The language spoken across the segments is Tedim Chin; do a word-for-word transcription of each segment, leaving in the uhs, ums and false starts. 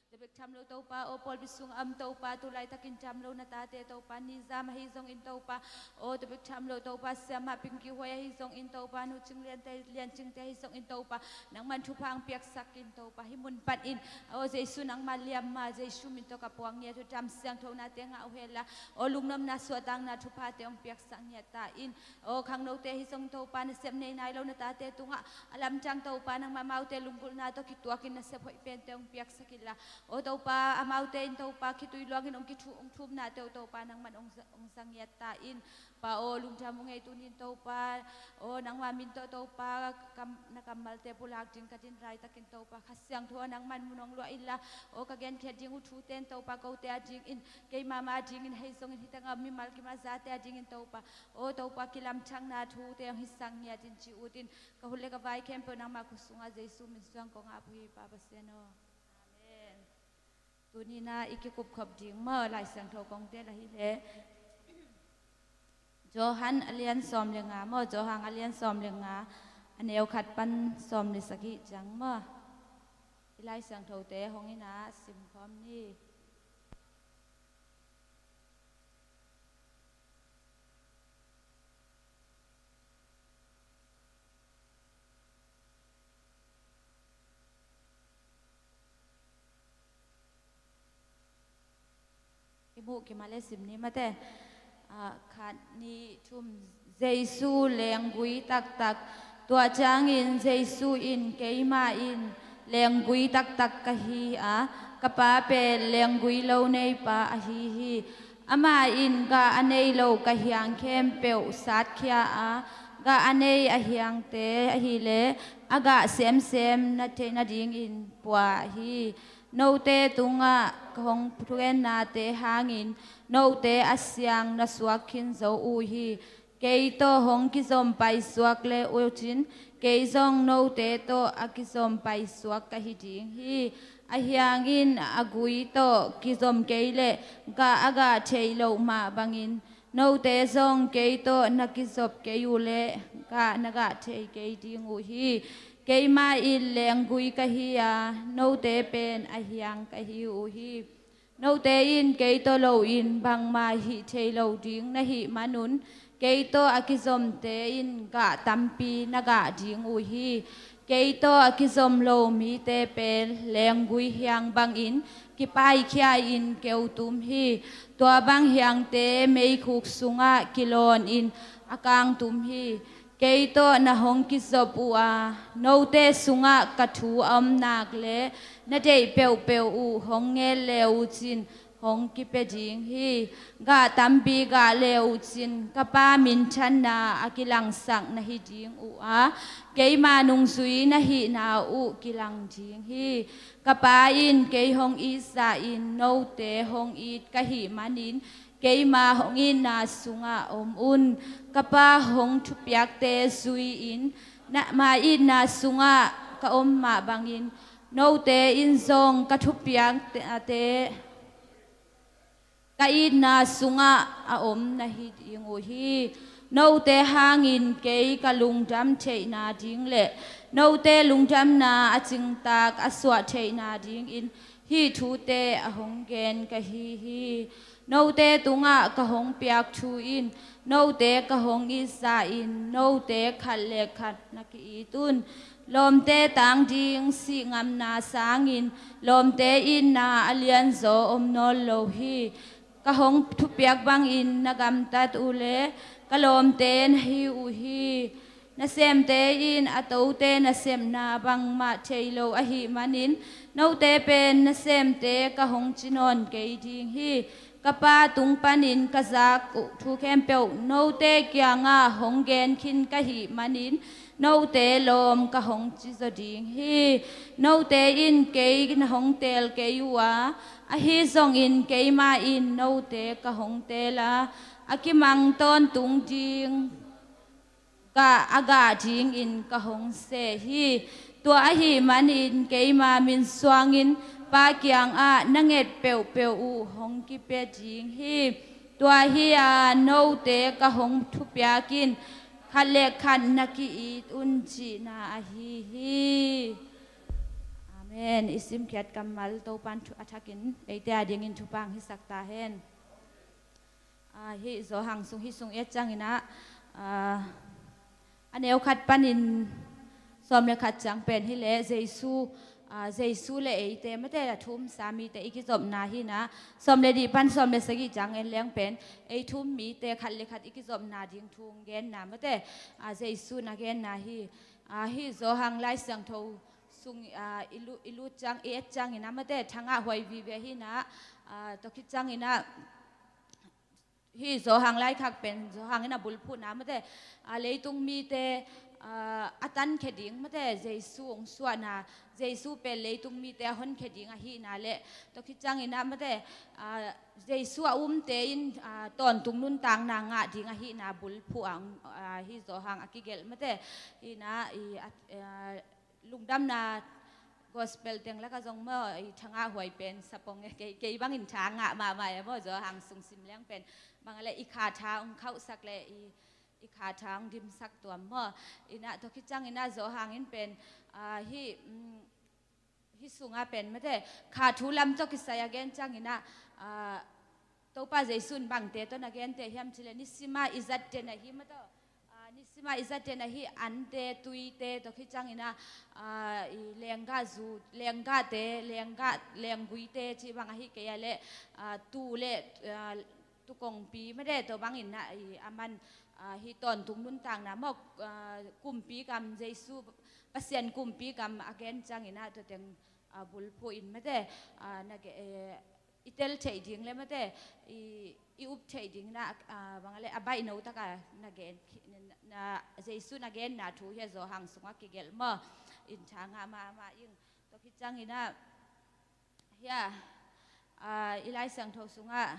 Tua bek tham lo Topa, aw pawlpi sung a om Topa, tu laitakin tham lo na tate Topa, Nizam ahi zongin Topa, aw tua bek tham lo Topa, Siamah Pingkihuai ahi zongin Topa, Nu Cing Liante, Lian Cingte ahi zongin Topa, nangman thupha hong piaksak in Topa, hih mun panin aw Jesu nangma liamma, Jesu min tawh ka puak ngiat uh, tham siangtho nate ngah uh hen la, aw lungnopna suahtakna thuphate hong piaksak ngiat ta in. Aw khangnote ahi zongin Topa, nasep nei nai lo na tate tungah a lamdang Topa, nangma amaute lunggulhna tawh kituakin nasep hoih pente hong piaksak in la, aw Topa, amaute in Topa, khitui luangin hong kithu hong thumnate uh Topa, nangman hong za- hong za ngiat ta in. Pa aw, lungdam uh ngei tunin Topa, aw nangma min tawh Topa, kam- na kammalte pulak ding ka din laitakin Topa, Kha Siangtho nangman mun hong luah in la, aw ka genkhiat ding uh thute in Topa, kote a dingin, keima ma dingin ahi zongin, hih tengah mimal kimazate a dingin Topa, aw Topa, kilamdangna thute hong hisak ngiat in, ci ut in. Ka hun le ka vai khempeuh nangma khut sungah Jesu min suang kong ap uh hi, Pa Pasian aw. Amen. Tuni-in ah i kikupkhop ding maw, Lai Siangtho kong tel ahi leh, Johan a lian sawm le nga maw, Johan a lian sawm le nga, a neu khat pan sawm le sagih ciang maw. I Lai Siangthote hong in ah simkhawm ni. I muh kima le sim ni mate. Ah, khat, nih, thum. Jesu lenggui taktak. Tua ciangin Jesu in, "Keimah in lenggui taktak ka hi a, ka Pa pen lenggui lo neipa ahi hi. Amah in gah a nei lo ka hiang khempeuh satkhia a, gah a nei a hiangte ahileh a gah semsem na theih nadingin pua hi. Note tungah ka hong thugennate hangin note a siang na suak khin zo uh hi. Kei tawh hong kizom paisuak le uhcin, kei zong note tawh a kizom paisuak ka hi ding hi. A hiang in a gui tawh kizom kei leh gah a gah thei loh mah bangin, note zong kei tawh na kizop kei uh leh gah na gah thei kei ding uh hi. Keimah in lenggui ka hi a, note pen a hiang ka hi uh hi. Note in kei tawh loin bangmah hih thei lo ding na hih manun, kei tawh a kizomte in gah tampi na gah ding uh hi. Kei tawh a kizom lo mite pen lenggui hiang bangin kipaikhiain keutum hi. Tua bang hiangte meikhuk sungah kilawnin a kangtum hi. Kei tawh na hong kizop uh a, note sungah ka thu a om nak leh na deih peuhpeuh uh hong nget le uhcin hong kipia ding hi. Gah tampi gah le uhcin ka Pa minthanna a kilangsak na hi ding uh a, keima nungzui na hihna uh kilang ding hi. Ka Pa in kei hong itzahin note hong it ka hih manin, keima hong itna sungah om un. Ka Pa hong thupiakte zui-in, nangma itna sungah ka om mah bangin, note in zong ka thupiakte, ka itna sungah a om na hi ding uh hi. Note hangin kei ka lungdam theihna ding leh note lungdamna a cingtak a suah theihna dingin hih thute a hong gen ka hi hi. Note tungah ka hong piak thu in note ka hong itzahin note khat le khat na ki-it un. Lawmte tang ding sihngamna sangin lawmte itna a lianzaw om nawn lo hi. Ka hong thupiak bangin na gamtat uh leh ka lawmte na hi uh hi. Nasemte in a tote nasepna bangmah thei lo ahih manin, note pen nasemte ka hong ci nawn kei ding hi. Ka Pa tung panin ka zak uh thu khempeuh note kiangah hong gen khin ka hih manin, note lawm ka hong ci zaw ding hi. Note in kei na hong teel kei uh a, ahi zongin keimah in note ka hong teel a, a kimang tawntung ding gah a gah dingin ka hong seh hi. Tua ahih manin keima min suangin Pa kiangah na nget peuhpeuh uh hong kipia ding hi. Tua hi-a note ka hong thupiak in khat le khat na ki-it un cihna ahi hi. Amen. I simkhiat kammal Topan thu a thakin eite a dingin thupha hong hisak ta hen. Ah, hih Johan sung, hih sung i et ciangin ah, ah, a neu khat panin sawm le khat ciang pen hi leh Jesu, ah, Jesu le eite, mate, a thu omsa mite i kizopna hi-in ah, sawm le nih pan sawm le sagih ciang en leng pen ei thu om mite khat le khat i kizopna ding thu hong genna, mate, ah, Jesu in a genna hi. Ah, hih Johan Lai Siangtho sung, ah, i lu-, i lut ciang, i et ciangin ah, mate, thangah huai vive hi-in ah, ah, tua khit ciangin ah, hih Johan laikhak pen Johan in a bulphuhna, mate, ah, leitung mite, ah, a tankhia ding, mate, Jesu hong suahna, Jesu pen leitung mite a honkhia ding ahihna le tua khit ciangin ah, mate, ah, Jesu a umte in, ah, tawntung nuntakna ngah ding ahihna bulphuh ah, ah, hih Johan a kigelh, mate, hi-in ah, i, ah, ah, lungdamna gospel teng lakah zong maw, i thangah huai pen sapong e, kei, kei bangin tha ngah mahmah e maw, Johan sung sim leng pen. Bang a le i kha tha hong khauhsak le i, i kha tha hong dimsak tuam maw. Hi-in ah tua khit ciangin ah Johan in pen, ah, hih, mm, hih sungah pen, mate, kha thu lam tawh kisai a gen ciangin ah, ah, Topa Jesu in bangte tawh na gente hiam cih leh, nisima i zatte na hi, mate, ah, nisima i zatte na hi, ante, tuite, tua khit ciangin ah, ah, i lenggah zu, lenggahte, lenggah, lengguite cih bang ahi kei a le, ah, tuu le, ah, tuu kongpi, mate, tua bangin ah, i, aman, ah, hih tawntung nuntakna maw, ah, kumpi gam, Jesu, Pasian kumpi gam a gen ciangin ah tua teng, ah, bulphuh in, mate, ah, na ge-, eh, i tel theih ding le, mate, i, i up theih ding na, ah, bang a le a baihno taka na gen, na, na, Jesu na genna thu hi a, Johan sungah kigelh maw. In tha ngah mahmah ing. Tua khit ciangin ah, hi a, ah, i Lai Siangtho sungah,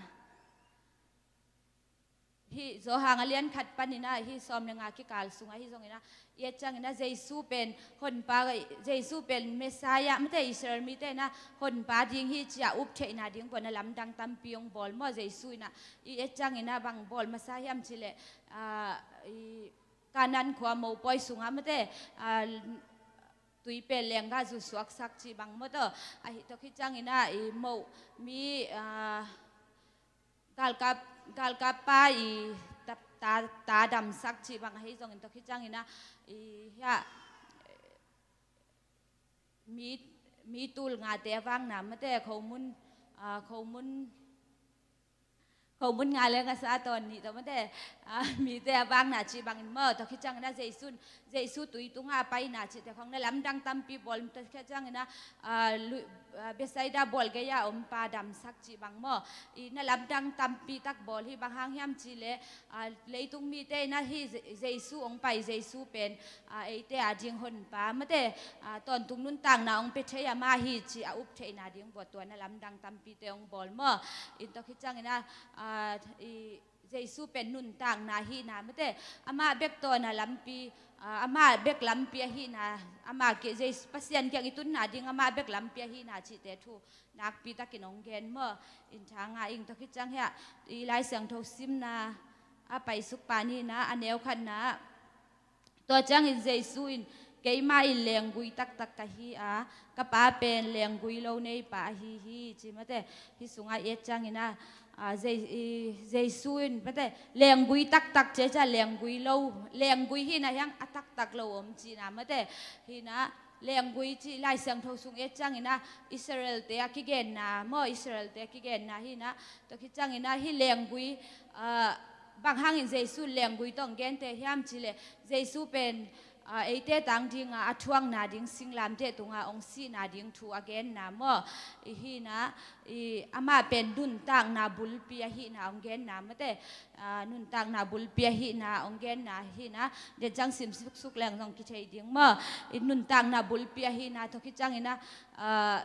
hih Johan a lian khat panin ah, hih sawm le nga kikal sungah hi zongin ah, i et ciangin ah Jesu pen honpa, Jesu pen Messiah, mate, Israel mite in ah honpa ding hi ci-a up theihna ding bang a lamdang tampi hong bawl maw, Jesu in ah. I et ciangin ah bang bawl masa hiam cih leh, ah, i Kanaan khua mopawi sungah, mate, ah, tui pen lenggah zu suaksak cih bang maw, tua ahi, tua khit ciangin ah i moh mi, ah, galkap, galkap pa i ta, ta, ta damsak cih bang ahi zongin, tua khit ciangin ah, i, hi a, mi, mi tul ngate a vakna, mate, khomun, ah, khomun, khomun nga le ngasa tawn nih tawh, mate, ah, mite a vakna cih bangin maw, tua khit ciangin ah Jesu in, Jesu tui tungah a paina cihte khawng na lamdang tampi bawl, tua khit ciangin ah, ah, lu-, ah, Bethsaida bual gei-a om pa damsak cih bang maw. I na lamdang tampi tak bawl hi, bang hang hiam cih leh, ah, leitung mite in ah hih Je-, Jesu hong pai, Jesu pen, ah, eite a ding honpa, mate, ah, tawntung nuntakna hong pia thei amah hi ci-a up theihna ding bang tua na lamdang tampite hong bawl maw. In tua khit ciangin ah, ah, i Jesu pen nuntakna ahihna, mate, amah bek tawh na lampi, ah, amah bek lampi ahihna, amah kiang, Jesu, Pasian kiang i tunna ding amah bek lampi ahihna cihte thu nakpi takin hong gen maw. In tha ngah ing, tua khit ciang hi a, i Lai Siangtho simna a paisuk pan in ah, a neu khatna ah, tua ciangin Jesu in, "Keimah in lenggui taktak ka hi a, ka Pa pen lenggui lo neipa ahi hi," ci, mate. Hih sungah i et ciangin ah, ah, Je-, i, Jesu in, mate, lenggui taktak ci a, lenggui lo, lenggui hi-in ah hiang a taktak lo om cihna, mate. Hi-in ah lenggui cih Lai Siangtho sung i et ciangin ah Israel-te a kigenna maw, Israel-te a kigenna hi-in ah, tua khit ciangin ah hih lenggui, ah, bang hangin Jesu lenggui tawh hong gente hiam cih leh, Jesu pen, ah, eite tang dinga a thuakna ding singlamteh tungah hong sihna ding thu a genna maw. I hi-in ah, i amah pen nuntakna bulpi ahihna hong genna, mate, ah, nuntakna bulpi ahihna hong genna hi-in ah, den ciang sim suksuk leng zong kithei ding maw. I nuntakna bulpi ahihna, tua khit ciangin ah, ah,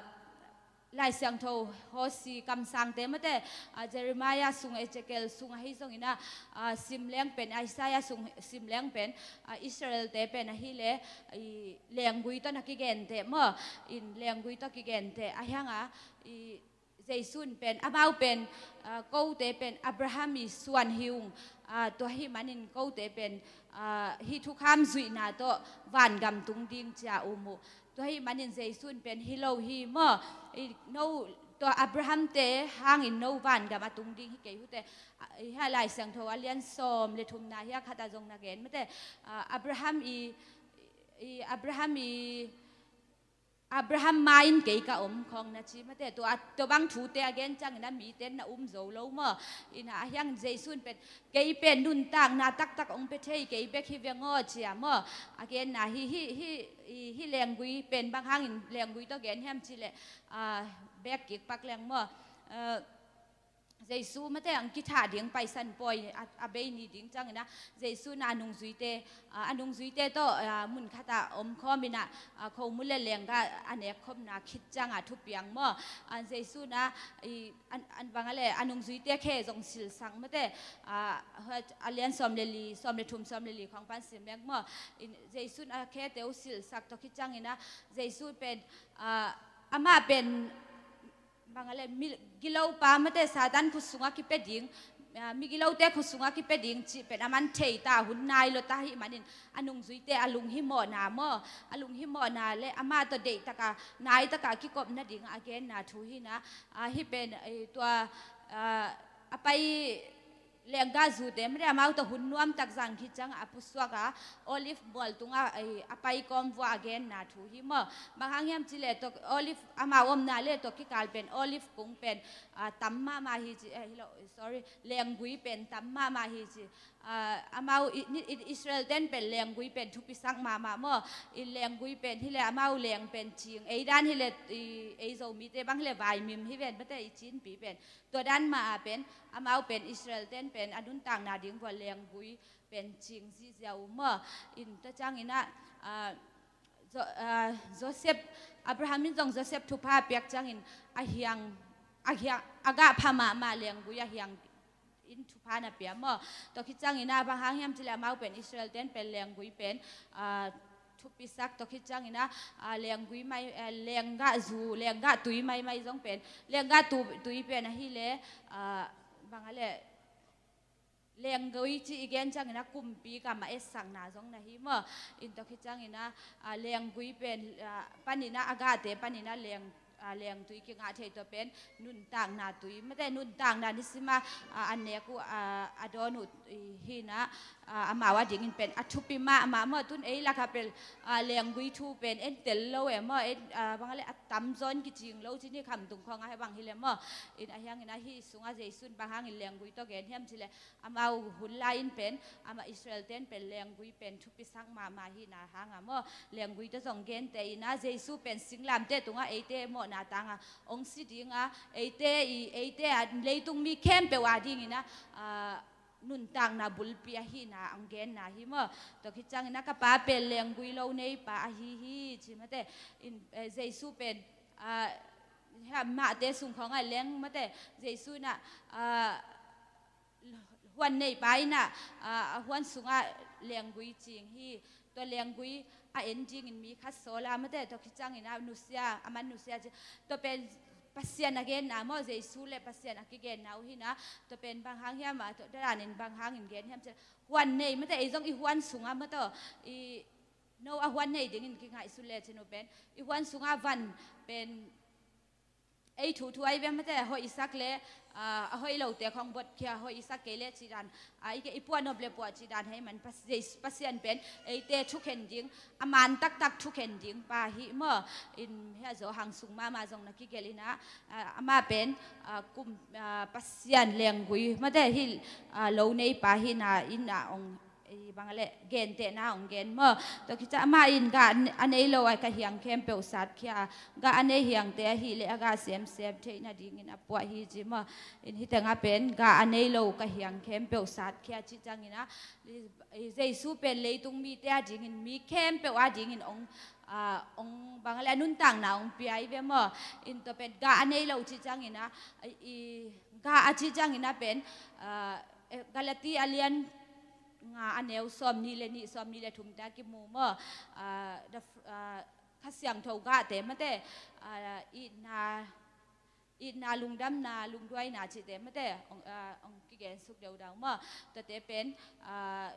Lai Siangtho Hosea kamsangte, mate, ah, Jeremiah sung, Ezekiel sung ahi zongin ah, ah, sim leng pen, Isaiah sung sim leng pen, ah, Israel-te pen ahih leh, i lenggui tawh na kigenteh maw, in lenggui tawh kigenteh, ahih hang a, i Jesu in pen, amau pen, ah, kote pen Abraham i suan hi ung, ah, tua ahih manin kote pen, ah, hih thukham zuihna tawh vangam tung ding ci-a um uh. Tua ahih manin Jesu in pen hi lo hi maw. I, no, tua Abraham te hangin no vangam a tung ding hi kei hute. A, i, hia Lai Siangtho a lian sawm le thumna hia khat a zong na gen mate. A, Abraham i, i Abraham i Abraham ma-in kei ka om khawng na ci mate. Tua, tua bang thute a gen ciangin a mite na um zo lo maw. Ina a hiang Jesu in pen kei pen nuntakna taktak ong pe thei kei bek hi veng aw cia maw. A genna hi, hi, hi, hi, hi lenggui pen bang hangin lenggui tawh gen hiam cileh, a, bek kik pak leng maw. A, Jesu mate ang kithah ding Paisan pawi a, a bei ni ding ciangin a Jesu na a nungzuite, a, a nungzuite tawh, a, mun khatah om khawm ina, a, khomun le lenggah a nek khawmna khit cianga thupiang maw. A, Jesu na i, an, an bang a le a nungzuite khe zong silsak mate, a, a lian sawm le li, sawm le thum, sawm le li khawng pan sim mek maw. In, Jesu na a khete uh silsak tawh khit ciangin a Jesu pen, a, amah pen bang a le, mi, gilopa mate Satan khut sungah kipia ding, a, migilote khut sungah kipia ding cih pen a man thei ta hun nai lo ta hih manin a nungzuite a lunghimawhna maw, a lunghimawhna le amah tawh deihtaka naitaka kikop nading a genna thu hina, a, hih pen, e, tua, a, a pai lenggah zute mate amau tawh hun nuamtak zang khit cianga a pusuaka Olive mual tunga, ei, a pai kawm vua a genna thu hi maw. Bang hang hiam cileh tua Olive amau omna le tua kikal pen Olive kung pen, a, tam mahmah hi ci, eh, hi lo, sorry, lenggui pen tam mahmah hi ci. A, amau i, i, i, Israel ten pen lenggui pen thupisak mahmah maw. I lenggui pen hileh amau leng pen cing. Ei dan hileh i, ei Zomite bang hileh vaimim hi ven mate i cinpi pen. Tua dan mah a pen, amau pen Israel ten pen a nuntakna ding vua lenggui pen cing zihziah uh maw. In tua ciangin a, a, Jo-, a, Joseph, Abraham in zong Joseph thupha a piak ciangin a hiang, a hiang, a gah pha mahmah lenggui a hiang in thupha na pia maw. Tua khit ciangin a bang hang hiam cileh amau pen Israel ten pen lenggui pen, a, thupisak tua khit ciangin a, a, lenggui mai, a, lenggah zu, lenggah tui maimai zong pen, lenggah tu, tui pen ahileh, a, bang a le, lenggui ci i gen ciangin a kumpi kam a etsakna zong na hi maw. In tua khit ciangin a, a, lenggui pen, a, panin a, a gahte panin a leng, a, lengtui kingah thei tua pen nuntakna tui mate nuntakna nisima, a, a nek uh, a, a dawn uh, i, hina, a, amau a dingin pen a thupi mahmah maw. Tun ei lakah pen, a, lenggui thu pen en tel lo e maw, en, a, bang a le a tamzawn kicing lo ci ni khamtung khawng a he bang hileh maw. In a hiangin a hih sungah Jesu in bang hangin lenggui tawh gen hiam cileh amau hun lai-in pen, amah Israel ten pen lenggui pen thupisak mahmah hina hanga maw. Lenggui tawh zong gente ina Jesu pen singlamteh tungah eite mawhna tanga ong si dinga, eite i, eite a leitung mi khempeuh a dingina, a, nuntakna bulpi ahina ong genna hi maw. Tua khit ciangin a ka pa pen lenggui lo neipa ahi hi ci mate. In, eh, Jesu pen, a, hia mahte sung khawngah leng mate Jesu na, a, huan neipa ina, a, a huan sungah lenggui cing hi. Tua lenggui a en dingin mi khat sawla mate tua khit ciangin a nusia, a man nusia ci. Tua pen Pasian a genna maw, Jesu le Pasian a kigenna uh hina. Tua pen bang hang hiam a, tua danin bang hangin gen hiam ci. Huan nei mate ei zong i huan sungah mate i no a huan nei dingin kingaihsun le cinu pen i huan sungah van pen ei thuthu ai ve mate, a hoihsak le, a, a hoih lote khawng botkhia, a hoihsak kei le cidan, a, i, i puah nop le puah cidan hei man Pas-, Jesu, Pasian pen eite thukhen ding, a man taktak thukhen ding pa hi maw. In hia Zo hang sung mahmah zong na kigelh ina, a, amah pen, a, kum, a, Pasian lenggui mate hi, a, lo neipa hina ina ong i bang a le gentehna ong gen maw. Tua khit ciang amah in gah a nei lo a ka hiang khempeuh satkhia, gah a nei hiangte ahileh a gah semsem theih nadingin a puah hi ci maw. In hih tengah pen gah a nei lo ka hiang khempeuh satkhia cih ciangin a, i, i Jesu pen leitung mite a dingin mi khempeuh a dingin ong, a, ong bang a le a nuntakna ong pia i ve maw. In tua pen gah a nei lo cih ciangin a, i, i gah a cih ciangin a pen, a, Galati a lian nga a neu sawmnih le nih, sawmnih le thumte a kimu maw. A, the, a, Kha Siangtho gahte mate, a, itna, itna, lungdamna, lungduaina cihte mate ong, a, ong kigensuk deudau maw. Tuate pen, a,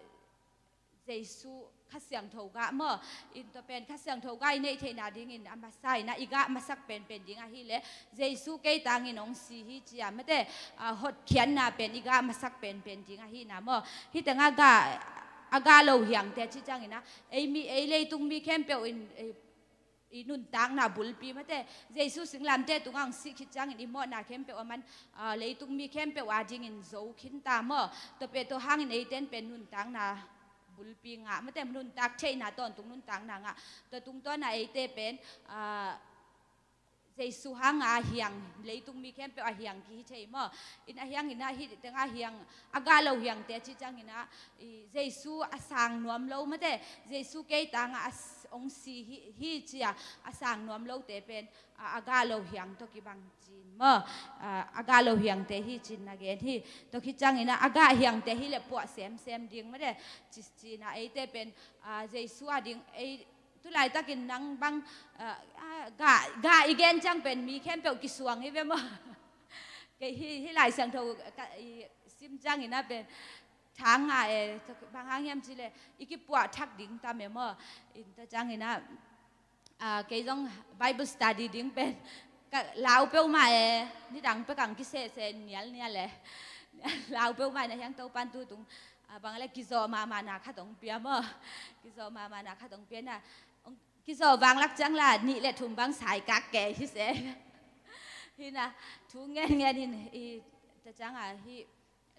Jesu Kha Siangtho gah maw, in tua pen Kha Siangtho gah i neih theihna dingin a masa in ah i gah masak penpen ding ahih leh Jesu kei tangin hong si hi ci-a mate, a, hotkhiatna pen i gah masak penpen ding ahihna maw. Hih tengah gah, a gah lo hiangte cih ciangin ah ei mi, ei leitung mi khempeuh in, ei i nuntakna bulpi mate, Jesu singlamteh tungah hong sih khit ciangin i mawhna khempeuh a man, a, leitung mi khempeuh adingin zo khinta maw. Tua pen tua hangin eite'n pen nuntakna bulpi ngah mate, nuntak theihna tawntung nuntakna ngah. Tua tungtawn ah eite pen, a, Jesu hanga a hiang, leitung mi khempeuh a hiang kihi thei maw. In a hiangin ah hih tengah hiang, a gah lo hiangte cih ciangin ah, i, Jesu a sang nuam lo mate, Jesu kei tangah a s-, hong si hi, hi ci-a a sang nuam lote pen, a, a gah lo hiang tawh kibang ci-in maw. A, a gah lo hiangte hi ci-in na gen hi. Tua khit ciangin ah a gah hiangte hi leh puah semsem ding mate, ci, ci-in ah eite pen, a, Jesu ading, ei, tu laitakin nang bang, a, a, gah, gah i gen ciang pen mi khempeuh kisuang hi ve maw. Kei hih, hih Lai Siangtho ka, i sim ciangin ah pen thang ngah e, bang hang hiam cih leh i kipuah thak ding tam e maw. In tua ciangin ah, a, kei zong Bible study ding pen ka lau peuhmah e, nidang pek ang kisehseh nialnial e. Lau peuhmah in a hiang Topa'n tutung, a, bang leh kizawh mahmahna khat hong pia maw. Kizawh mahmahna khat hong pia in ah, hong kizawh vanglak ciang lah nih le thum bang saikak kei hi se. Hi in ah thu ngenngen in, i, tua ciangah hih,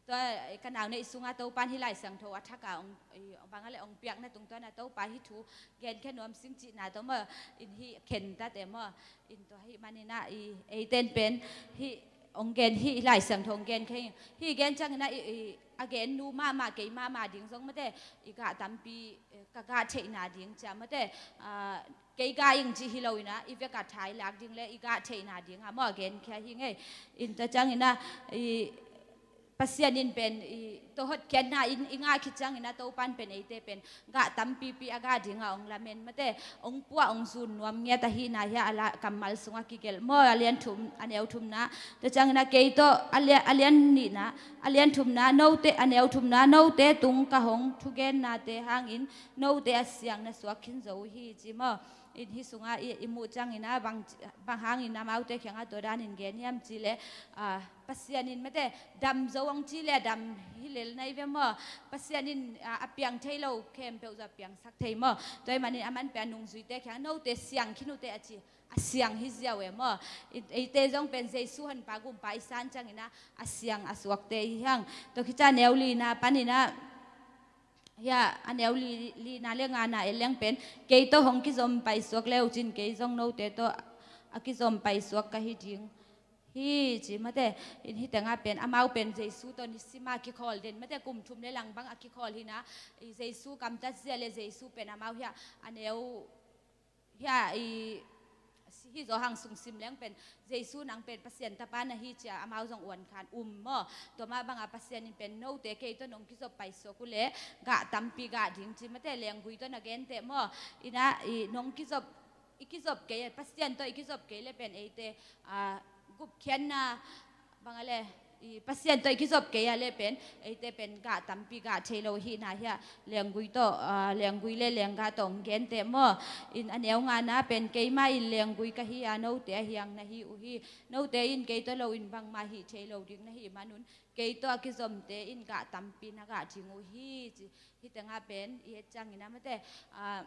tua, i, ka nau neih sungah Topa'n hih Lai Siangtho a thak a hong, i, bang a leh hong piakna tungtawn ah Topa hih thu genkhia nuam sing cihna tawh maw, in hih khentat e maw. In tua ahih manin ah, i, eite'n pen hih hong gen, hih Lai Siangtho hong genkhia in, hih gen ciangin ah, i, i, a gen nu mahmah kei mahmah ding zong mate, i gah tampi, eh, ka gah theihna ding ci-a mate, a, kei gah ing cih hi lo in ah i vek a thailak ding leh i gah theihna ding a maw a genkhia hi ing ei. In tua ciangin ah, i, Pasian in pen, i, tua hotkhiatna in i ngah khit ciangin ah Topa'n pen eite pen gah tampipi a gah dingah hong lamen mate, hong puah hong zun nuam ngiat ahihna hi a, a la, kammal sungah kigelh maw, a lian thum, a neu thumna. Tua ciangin ah kei tawh, a lia-, a lian nihna, a lian thumna, note, a neu thumna, note tung ka hong thugennate hangin note a siang na suak khin zo uh hi ci maw. In hih sungah i, i muh ciangin ah bang, bang hangin amaute kiangah tua danin gen hiam cih leh, a, Pasian in mate, dam zo hong ci leh dam hi lel na hi ve maw. Pasian in, a, a piang thei lo khempeuh zong a piangsak thei maw. Tua ahih manin aman pen a nungzuite kiangah note siang khin uh teh a ci, a siang hi ziau e maw. I, eite zong pen Jesu Honpa Gumpa i san ciangin ah a siang a suakte i hi hang. Tua khit ciang a neu lina panin ah, hia, a neu li, lina le ngana en leng pen, kei tawh hong kizom paisuak le uh cin kei zong note tawh a kizom paisuak ka hi ding hi ci mate. In hih tengah pen amau pen Jesu tawh nisim a kikhawl den mate, kum thum le lang bang a kikhawl hi in ah, i, Jesu kamtat zia le Jesu pen amau hia, a neu hia, i, hih Johan sung sim leng pen Jesu nang pen Pasian Tapa na hi ci-a amau zong uankhan um maw. Tua mah bangah Pasian in pen note kei tawh nong kizop paisuak uh leh gah tampi gah ding ci mate, lenggui tawh na genteh maw. In ah, i, nong kizop, i kizop kei, Pasian tawh i kizop kei leh pen eite, a, gupkhiatna, bang a leh, i, Pasian tawh i kizop kei a leh pen eite pen gah tampi gah thei lo hi in ah hia, lenggui tawh, a, lenggui le lenggah tawh hong genteh maw. In a neu ngana pen keimah in lenggui ka hi a, note a hiang na hi uh hi. Note in kei tawh lo in bangmah hih thei lo ding na hih manun kei tawh a kizomte in gah tampi na gah ding uh hi ci. Hih tengah pen i et ciangin ah mate, a,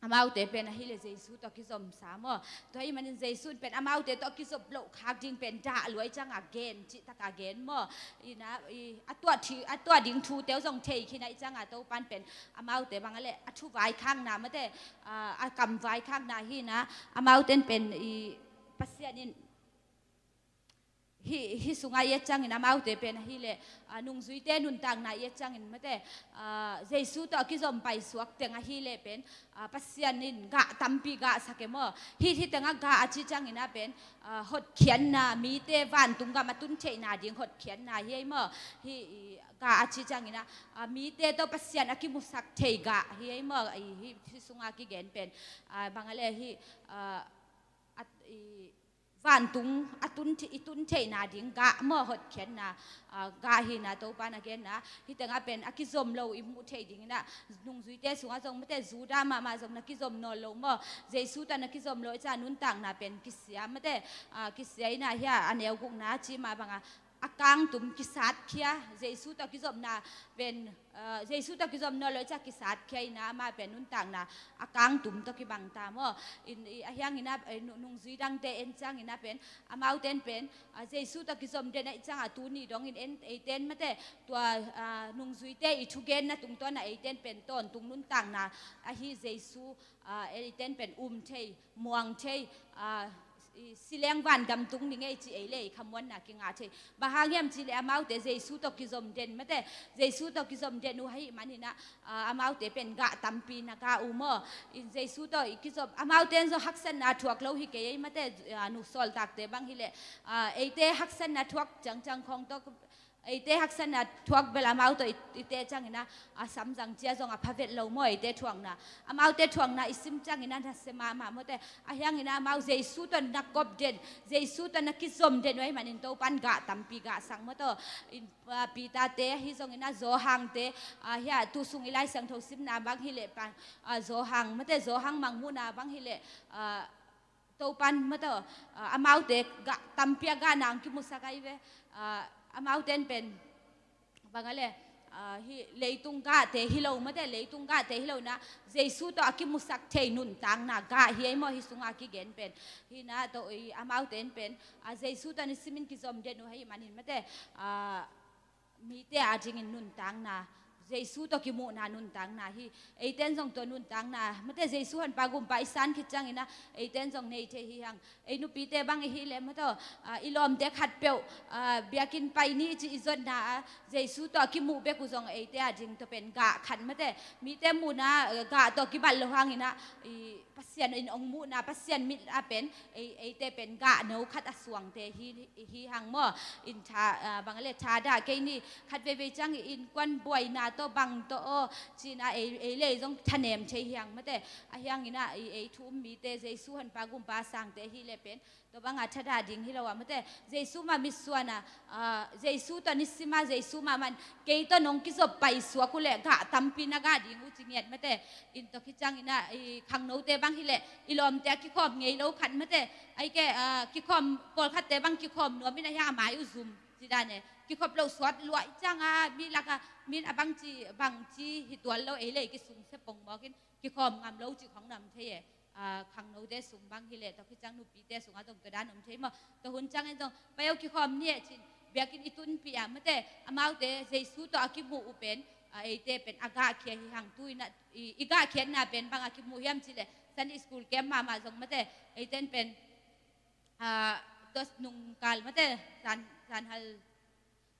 amaute pen ahih leh Jesu tawh kizomsa maw. Tua ahih manin Jesu in pen amaute tawh kizop loh khak ding pen dah lua ahih ciangah gen, cihtakah gen maw. In ah, i, a tuah thi, a tuah ding thute uh zong thei khin ahih ciangah Topa'n pen amaute bang a leh a thu vaikhakna mate, a, a kam vaikhakna hi in ah, amaute'n pen, i, Pasian in hih, hih sungah i et ciangin amaute pen ahih leh, a, nungzuite nuntakna i et ciangin mate, a, Jesu tawh a kizom paisuak teng ahih leh pen, a, Pasian in gah tampi gahsak e maw. Hih, hih tengah gah a cih ciangin ah pen, a, hotkhiatna, mite vantung gam a tun theihna ding hotkhiatna hi ei maw. Hih, i, gah a cih ciangin ah, a, mite tawh Pasian a kimusak thei gah hi ei maw. I, hih, hih sungah kigen pen, a, bang a leh hih, a, a, i, vantung a tun thei, i tun theihna ding gah maw, hotkhiatna, ah, gah hina Topa na genna. Hih tengah pen a kizom lo i muh theih dingin ah, nungzuite sungah zong mate Judah mahmah zong na kizom nawn lo maw. Jesu tawh na kizom lo i ca nuntakna pen kisia mate, ah, kisia ina hia a neu gukna ci mah banga a kangtum kisatkhia, Jesu tawh kizopna pen, ah, Jesu tawh kizom nawn lo i ca kisatkhia ina amah pen nuntakna a kangtum tawh kibang ta maw. In, i, a hiangina, eh, nu-, nungzui dangte en ciangina pen, amauten pen, ah, Jesu tawh kizom den ahih cianga tuni dongin en, eiten mate, tua, ah, nungzuite i thugenna tungtawna eiten pen tawntung nuntakna ahi Jesu, ah, eiten pen um thei, muang thei, ah, i sileng van gam tung ni ngei ci ei le i khamuanna kingah thei. Bang hang hiam cih leh amaute Jesu tawh kizom den mate, Jesu tawh kizom den uh ahih maninah, ah, amaute pen gah tampi na gah uh maw. In Jesu tawh i kizom, amaute in zong haksatna thuak lo hi kei ei mate, ah, nu sawltakte bang hileh, ah, eite haksatna thuak ciangciang khawng tawh, eite haksatna thuak bel amau tawh i, i teh ciangina, a samzang cia zong a pha vet lo maw, eite thuakna. Amaute thuakna i sim ciangina nasia mahmah mawte. A hiangina amau Jesu tawh na kop den, Jesu tawh na kizom den uh ahih manin Topan gah tampi gah sang maw tawh. In, ah, Peter-te ahi zongina Johan-te, ah, hia tu sung i Lai Siangtho simna bang hileh pan, ah, Johan, mate Johan mangmuhna bang hileh, ah, Topan mawte, ah, amaute gah tampi a gah nang kimusak ahi ve. Ah, amauten pen bang a le, ah, hi leitung gahte hi lo mate, leitung gahte hi lo ina Jesu tawh a kimusak thei nuntakna gah hi ei maw, hih sunga kigen pen. Hina tawh i amauten pen, ah, Jesu tawh ni simin kizom den uh ahih manin mate, ah, mite adingin nuntakna, Jesu tawh kimuhna nuntakna hi. Eiten zong tua nuntakna mate Jesu Honpa Gumpa i san khit ciangina eiten zong nei thei hi hang. Ei nupite bang i hileh mawte, ah, i lawmte khatpeuh, ah, biakinn pai ni ci i zonna, ah, Jesu tawh a kimuh bek uh zong eite ading tua pen gah khat mate. Mite muhna, ah, gah tawh kibat lo hangina, i Pasian in ong muhna, Pasian mit a pen, ei, eite pen gah no khat a suangte hi, hi hang maw. In tha, ah, bang a le thadah kei ni, khat veivei ciang i innkuan buaina tawh bang tawh aw, cina ei, ei le ei zong thanem thei hi hang mate. A hiangina i, ei thu um mite, Jesu Honpa Gumpa sangte hileh pen, tua banga thadah ding hi lo a mate. Jesu mah mitsuana, ah, Jesu tawh nisima, Jesu mahmah in kei tawh nong kizop paisuak uhleh gah tampi na gah ding uh ci ngiat mate. In tua khit ciangina i khangnote bang hileh i lawmte a kikhawm ngei lo khat mate. Aike, ah, kikhawm, pawlkhatte bang kikhawm nuam ina hiang a mai uh zum ci dan e. Kikhop loh suat luah i cianga mi laka min a bangci, bangci hi tual lo ei le ei kisungsia pongmawkin kikhawm ngam lo cih khong na om thei e. Ah, khangnote sung bang hileh tua khit ciang nupite sungah zong tua dan om thei maw. Tua hun ciangin zong pai aw kikhawm ni e cin biakinn i tunpih ah mate, amaute Jesu tawh a kimuh uh pen, ah, eite pen a gahkhia hi hang. Tu-ina i, i gahkhiatna pen bang a kimuh hiam cih leh Sunday school camp mahmah zong mate, eiten pen, ah, tua nungkal mate, zan, zanhal,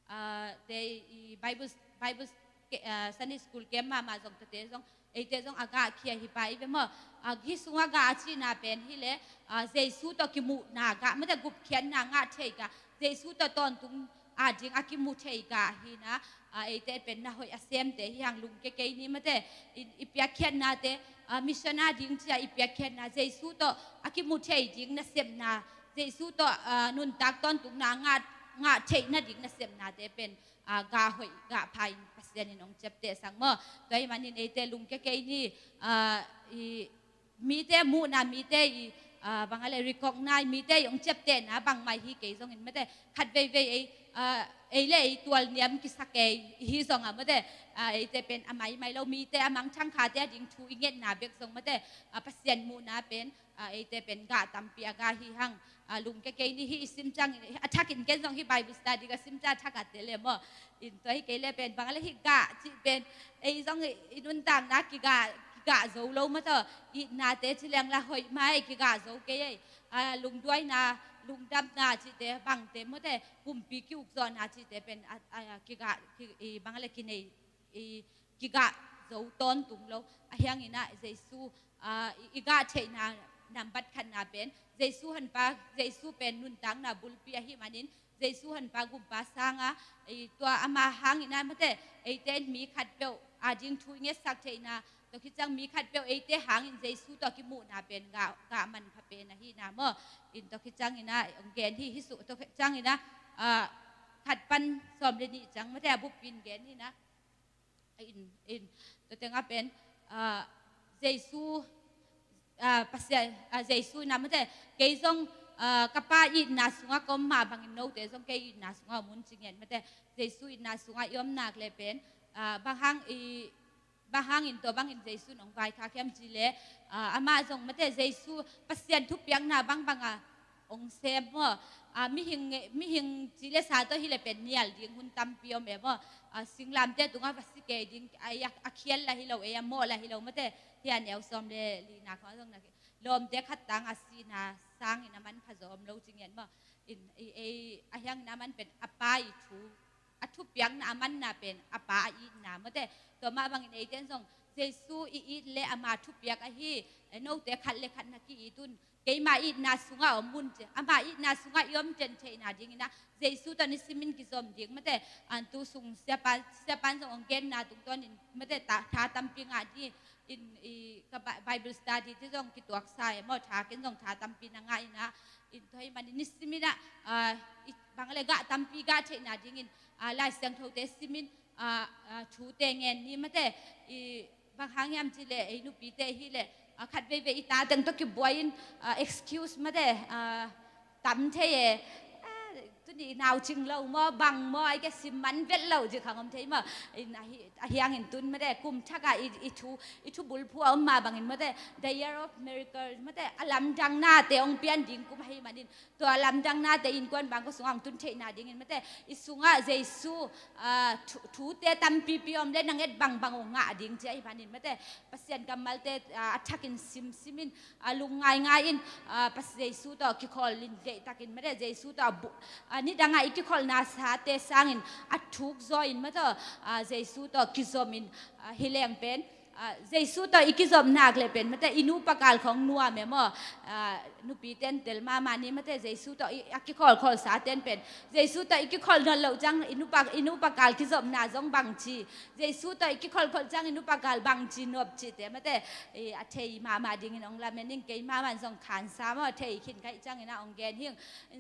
ah, te i Bible, Bible ke, ah, Sunday school camp mahmah zong tuate zong, eite zong a gahkhia hi pa i ve maw. Ah, hih sungah gah a cihna pen hileh, ah, Jesu tawh kimuhna gah mate, gupkhiatna ngah thei gah, Jesu tawh tawntung ading a kimu thei gah hina, ah, eite pen na hoih a semte hi hang. Lungkia kei ni mate, i, i piakkhiatnate, ah, mission ading cia i piakkhiatna, Jesu tawh a kimu thei ding nasepna, Jesu tawh, ah, nuntak tawntungna ngah, ngah theih nading nasepnate pen, ah, gah hoih gah pha in Pasian in ong ciaptehsak maw. Tua ahih manin eite lungkia kei ni, ah, i mite muhna, mite i, ah, bang a le recognize, mite i ong ciaptehna bangmah hi kei zongin mate, khat veivei ei, ah, ei le ei tualniam kisa kei hi zong a mate, ah, eite pen a maimai lo, mite a mangthang khate ading thu i ngetna bek zong mate, ah, Pasian muhna pen, ah, eite pen gah tampi a gah hi hang. Ah, lungkia kei ni, hih i sim ciang a thakin ken zong hih Bible study ka sim ciang a thak a tel e maw. In tua hi kei le pen bang a le hih gah cih pen ei zong i, i nuntakna kigah, kigah zo lo mate, itnate ci leng la hoih mai kigah zo kei ei. Ah, lungduaina, lungdamna cihte bangte mate, pumpi ki-ukzawhna cihte pen, ah, ah, kigah, ki, i bang a le kinei, i kigah zo tawntung lo. A hiangina Jesu, ah, i, i gah theihna nambat khatna pen Jesu Honpa, Jesu pen nuntakna bulpi ahih manin Jesu Honpa Gumpa sanga, i tua ama hangina mate, eite in mi khatpeuh ading thu i ngetsak theihna, Tua khit ciang mi khat peuh eite hangin Jesu tawh kimuhna pen gah, gah manpha pen ahihna maw. In tua khit ciangin ah hong gen hi, hih sung tua khit ciangin ah, ah, khat pan sawm le nih ciang mate a buppi in gen hi na. In, in, tua tengah pen, ah, Jesu, ah, Pasian, ah, Jesu in ah mate, kei zong, ah, ka Pa itna sungah ka om mah bangin note zong kei itna sungah om un ci ngen mate, Jesu itna sungah i om nak le pen, ah, bang hang i, bang hangin tua bangin Jesu in hong vaikhak hiam ci le, ah, amah zong mate Jesu Pasian thupiakna bangbang a hong sem maw. Ah, mihing, mihing ci le sa tawh hi le pen nial ding hun tampi om e maw. Ah, singlamteh tungah va si kei ding, a, a, a khial la hi lo, ei a mawh la hi lo mate. Hih a neu sawm le lina khawng zong na lawmte khat tang a sihna sangin a manpha zaw om lo ci ngen maw. In, i, ei, a hiangin a man pen a Pa i thu, a thupiakna a manna pen a Pa a itna mate. Tua mah bangin eite in zong Jesu i it le ama thupiak ahi, eh, note khat le khat na ki-it un, keima itna sungah om un ci, ama itna sungah i om ten theihna dingin ah Jesu tawh nisimin kizom ding mate. An tu sung siapa, siapa in zong hong genna tungtawnin mate, tha, tha tampi ngah ding in, i, ka Bi-, Bible study ci zong kituaksa e maw, tha ken zong tha tampi na ngah in ah, in tua ahih manin nisimin ah, ah, i, bang le gah tampi gah theihna dingin, ah, Lai Siangthote simin, ah, ah, thute ngen ni mate, i, bang hang hiam ci le ei nupite hi le, ah, khat veivei i ta teng tawh kibuai in, ah, excuse mate, ah, tam thei e. Ah, tuni naucing lo maw, bang maw, ai ke sim man vet lo ci khang om thei maw. In ahi, ahi hangin tun mate, kum thak ah i, i thu, i thu bulphuh a om mah bangin mate, the year of miracle mate, a lamdangnate hong pian ding kum ahih manin, tua lamdangnate innkuan bangkua sungah hong tun theihna dingin mate, i sungah Jesu, ah, thu, thute tampipi om le na nget bangbang hong ngah ding ci ahih manin mate, Pasian kammalte, ah, a thakin simsimin, ah, lungngaingai in, ah, Pas-, Jesu tawh kikholh in deihtakin mate, Jesu tawh a bu-, ah, nidangah i kikholhna sate sangin a thuk zaw in mate, ah, Jesu tawh kizomin, ah, hi leng pen, ah, Jesu tawh i kizom nak le pen mate, i nupa kal khawng nuam e maw. Ah, nupite in tel mahmah ni mate, Jesu tawh i, a kikholhkholh saten pen, Jesu tawh i kikholh nawn loh ciang i nupa, i nupa kal kizomna zong bangci, Jesu tawh i kikholhkholh ciang i nupa kal bangci nop cihte mate, i, a thei mahmah dingin hong lamen ing. Kei mahmah in zong khansa maw, thei khin ka hih ciangin ah hong gen hing.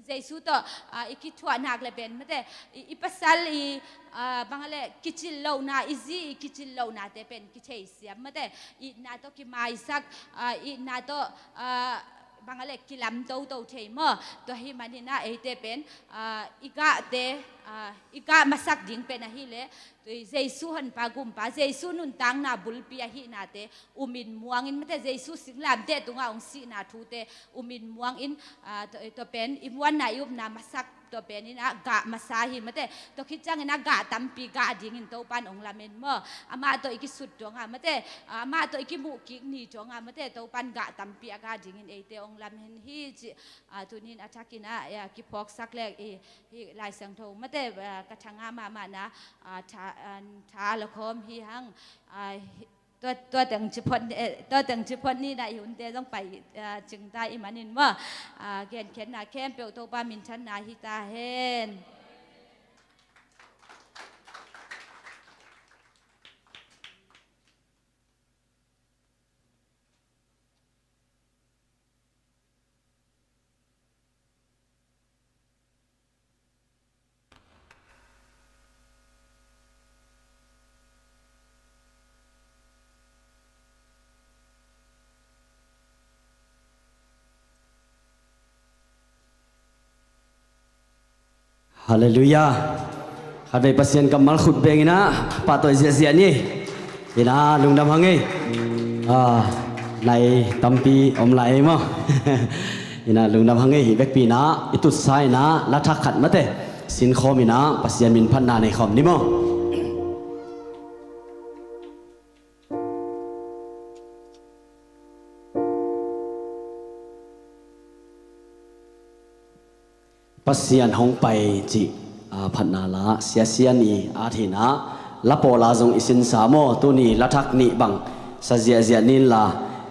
Jesu tawh, ah, i kithuah nak le pen mate, i, i pasal i, ah, bang a le kicil lohna, i zi i kicil lohnate pen kitheisiam mate, itna tawh kimaisak, ah, itna tawh, ah, bang a le kilam toto thei maw. Tua ahih manin ah eite pen, ah, i gahte, ah, i gah masak ding pen ahih le, tua Jesu honpa gumpa, Jesu nuntakna bulpi ahihnate umin muangin mate, Jesu singlamteh tungah hong sihna thute umin muangin, ah, tua, tua pen i muanna i upna masak, tua pen in ah gah masa hi mate. Tua khit ciangin ah gah tampi gah dingin Topan hong lamen maw. Amah tawh i kisut dongah mate, ah, amah tawh i kimuh kik ni dongah mate, Topan gah tampi a gah dingin eite hong lamen hi ci, ah, tunin a thakin ah, ah, kiphawksak le i, hih Lai Siangtho mate, ah, ka thangah mahmahna, ah, tha, ah, tha a lakhawm hi hang, ah, hi, tua, tua teng ci phot, eh, tua teng ci phot ni na i hunte zong pai, ah, cingta i manin maw. Ah, genkhiatna khempeuh Topa minthanna hi ta hen. Halleluiah. Khatvei Pasian kammal khut beng in ah pahtawi ziahziah ni. In ah lungdam hang ei. Ah, nai tampi om lai ei maw. In ah lungdam hang ei, hih vekpi in ah i tutsa in ah lathak khat mate sinkhawm in ah Pasian min phatna nei khawm ni maw. Pasian hong pai cih, ah, phatna la, Sia Sian i at hi in ah, la pawla zong i sinsa maw, tuni lathak nih bang sa ziahziah ni in la,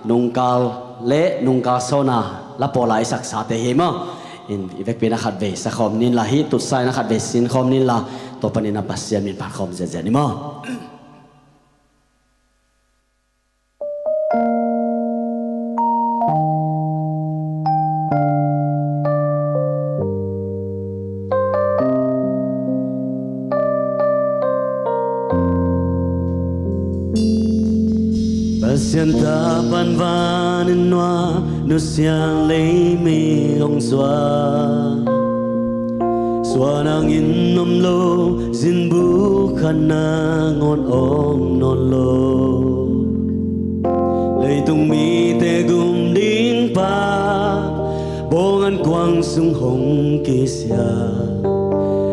nungkal le nungkal sawna la pawla i saksate hi maw. In i vekpi in ah khatvei sakhawm ni in la, hih tutsa in ah khatvei sinkhawm ni in la, tua panin ah Pasian min phat khawm ziahziah ni maw. Sianta pan van in nua, nusia lei mi hong suak. Suan hangin om lo, zinbuk khat nangawn om nawn lo. Leitung mite gum ding pa, bawng an kuang sung hong kisia,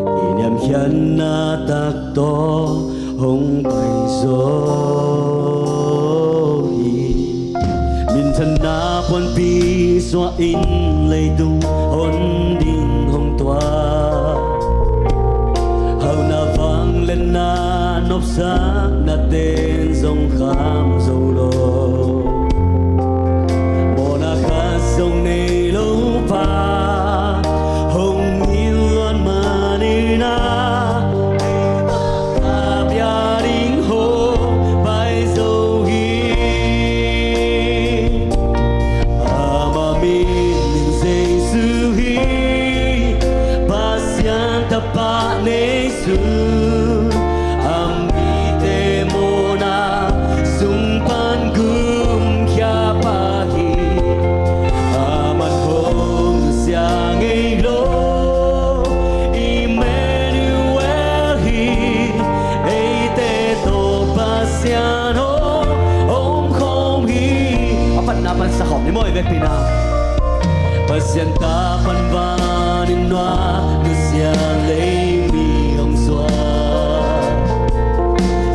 i niamkhiatna tak tawh hong pai zo hi. Minthanna puanpi suah in leitung hon ding hong tuah. Hauhna vangliatna nopsakna ten zong kham zo lo. Mawhna khat zong nei lo pa hong it luat manin ah, a bia ding hong pai zo hi. Ama min in Jesu hi, Pasian Tapa nei Jesu, a mite mawhna sung pan gumkhia pa hi. Aman hong nusia ngei lo, Emmanuel hi, eite tawh Pasian hong om khawm hi. A panna pan sa khawm ni maw, i vekpi-in ah. Pasian ta pan van in nua, nusia lei mi hong suak.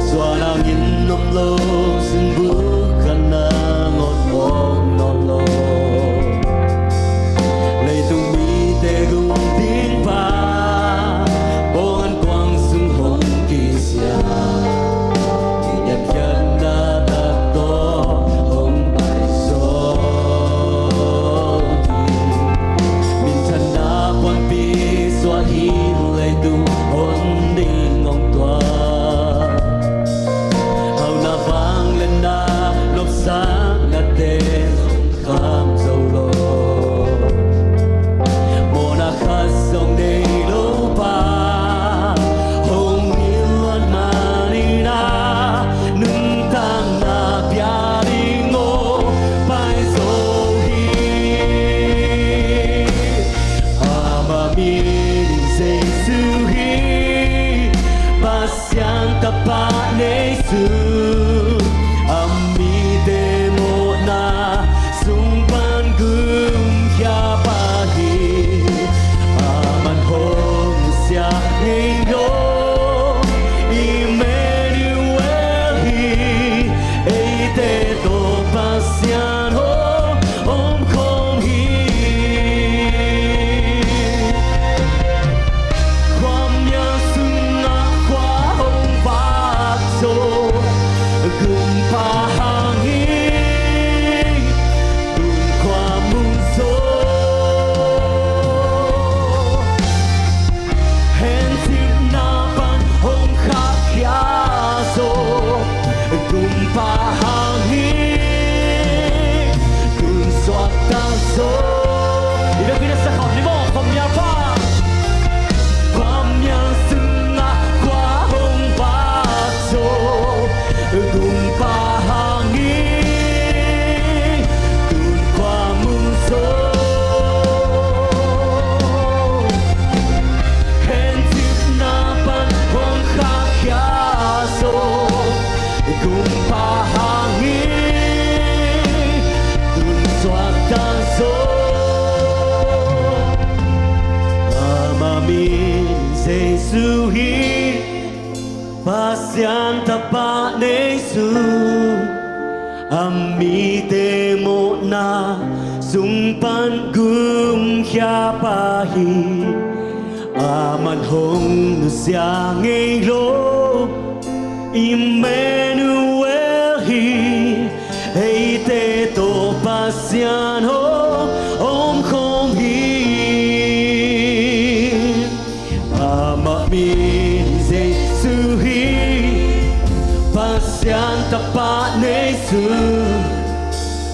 Suan hangin om lo, zinbuk khat nangawn om nawn lo. Leitung mite gum ding pa, bawng an kuang sung hong kisia, i niamkhiatna tak tawh hong pai zo hi. Minthanna puanpi suah in leitung hon ding hong tuah. Hauhna vangliatna nopsakna ten kham zo lo. Mawhna khat zong nei lo pa hong it luat manin ah, nuntakna bia ding hong pai zo hi. Ama min in Jesu hi, Pasian Tapa nei Jesu, a mite mawhna sung pan gumkhia pa hi. Aman hong nusia ngei lo, Emmanuel hi, eite tawh Pasian hong om khawm hi. Khuamial sungah khua hong vak zo, gumpa hangin tung khua mun zo. Hencipna pan hong khahkhia zo, gumpa hangin tun suakta zo. I biakinn ah sa khawm ni maw, khuamial pa. Khuamial sungah khua hong vak zo, gumpa hangin tun khua mun zo. Hencipna pan hong khahkhia zo, gumpa hangin tun suakta zo. Ama min Jesu hi, Pasian Tapa nei Jesu, a mite mawhna sung pan gumkhia pa hi. Aman hong nusia ngei lo, Emmanuel hi, eite tawh Pasian hong om khawm hi. Ama min Jesu hi, Pasian Tapa nei Jesu,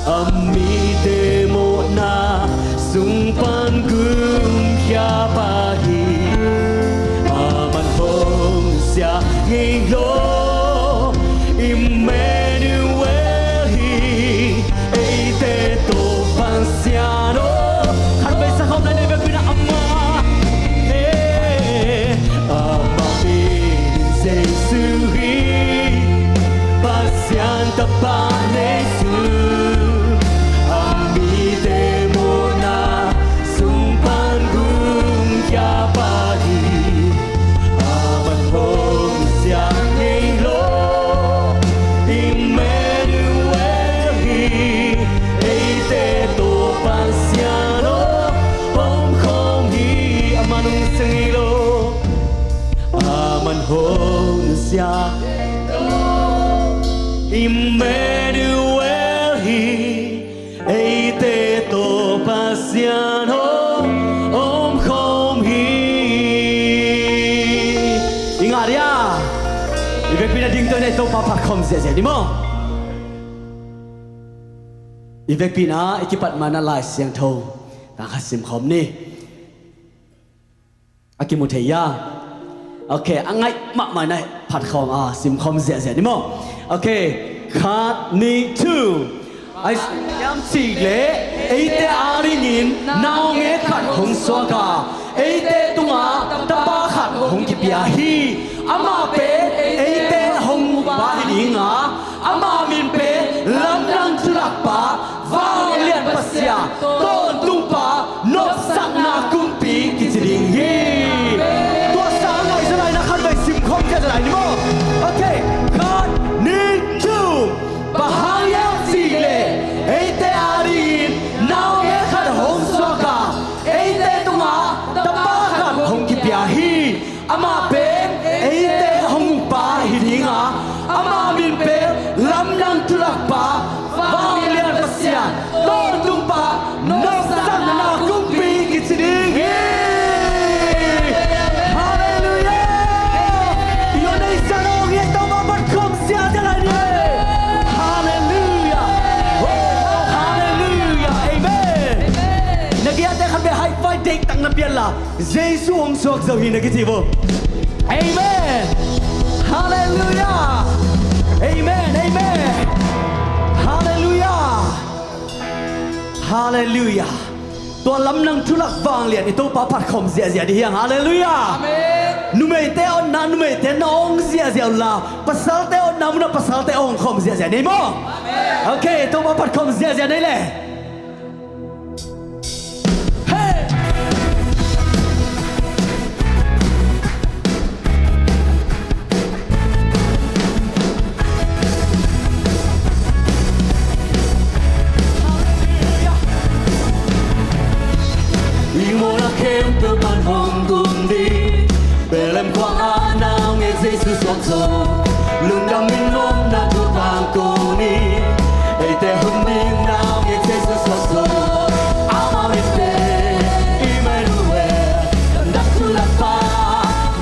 a mite mawhna sung pan gumkhia pa hi. Aman hong nusia ngei lo, Emmanuel hi, Hong nusia Emmanuel hi, eite tawh Pasian hong omkhawm hi. I ngah dia, i vekpi-in a dingto in ei Topa phat khawm ziahziah ni maw? I vekpi-in a i kipat ma-in a Lai Siangtho tang khat simkhawm ni. A kimu thei hia? Ok, a ngaih mahmah in a phat khawm a simkhawm ziahziah ni maw? Ok, khat, nih, thu. Ahi zongin cih leh eite adingin naungek khat hong suak a, eite tungah Tapa khat hong kipia hi. Amah pen eite hong ompa hi ding a, ama min pen Lamdang Thulakpa, Vanglian Pasian, Tawntung Pa, Nopsakna Kumpi kici ding hi. Tua sang ngaihsut lai-in a khatvei simkhawm ziahziah lai ni maw? Ok, khat, nih, thu. Bang hang hiam cih leh eite adingin naungek khat hong suak a, eite tungah Tapa khat hong kipia hi. Amah pen eite hong ompa hi ding a, ama min pen Lamdang Thulakpa, Vanglian Pasian, Tawntung Pa, Nopsakna Kumpi kici ding hi. Halleluiah. I aw, nei sa lo nge, Topa phat khawm ziahziah lai ni. Halleluiah. Oh, halleluiah. Amen. Na kiangte khatvei high five deih tak na pia inla, Jesu hong suak zo hi na kici vo. Amen. Halleluiah. Amen. Amen. Halleluiah. Halleluiah. Tua Lamdang Thulak Vanglian i Topa phat khawm ziahziah ding hi hang. Halleluiah. Amen. Numeite awtna numeite na awng ziahziah unla, pasalte awtna munah pasalte awng khawm ziahziah ni maw? Amen. Ok, Topa phat khawm ziahziah ni le. Hey! I mawhna khempeuh pan hong tung ding. Bethlehem khua ah naungek Jesu suak zo. Lungdam in nopna thu tangko ni. Eite hun ding naungek Jesu suak zo. Amah min pen Emmanuel, Lamdang Thulakpa,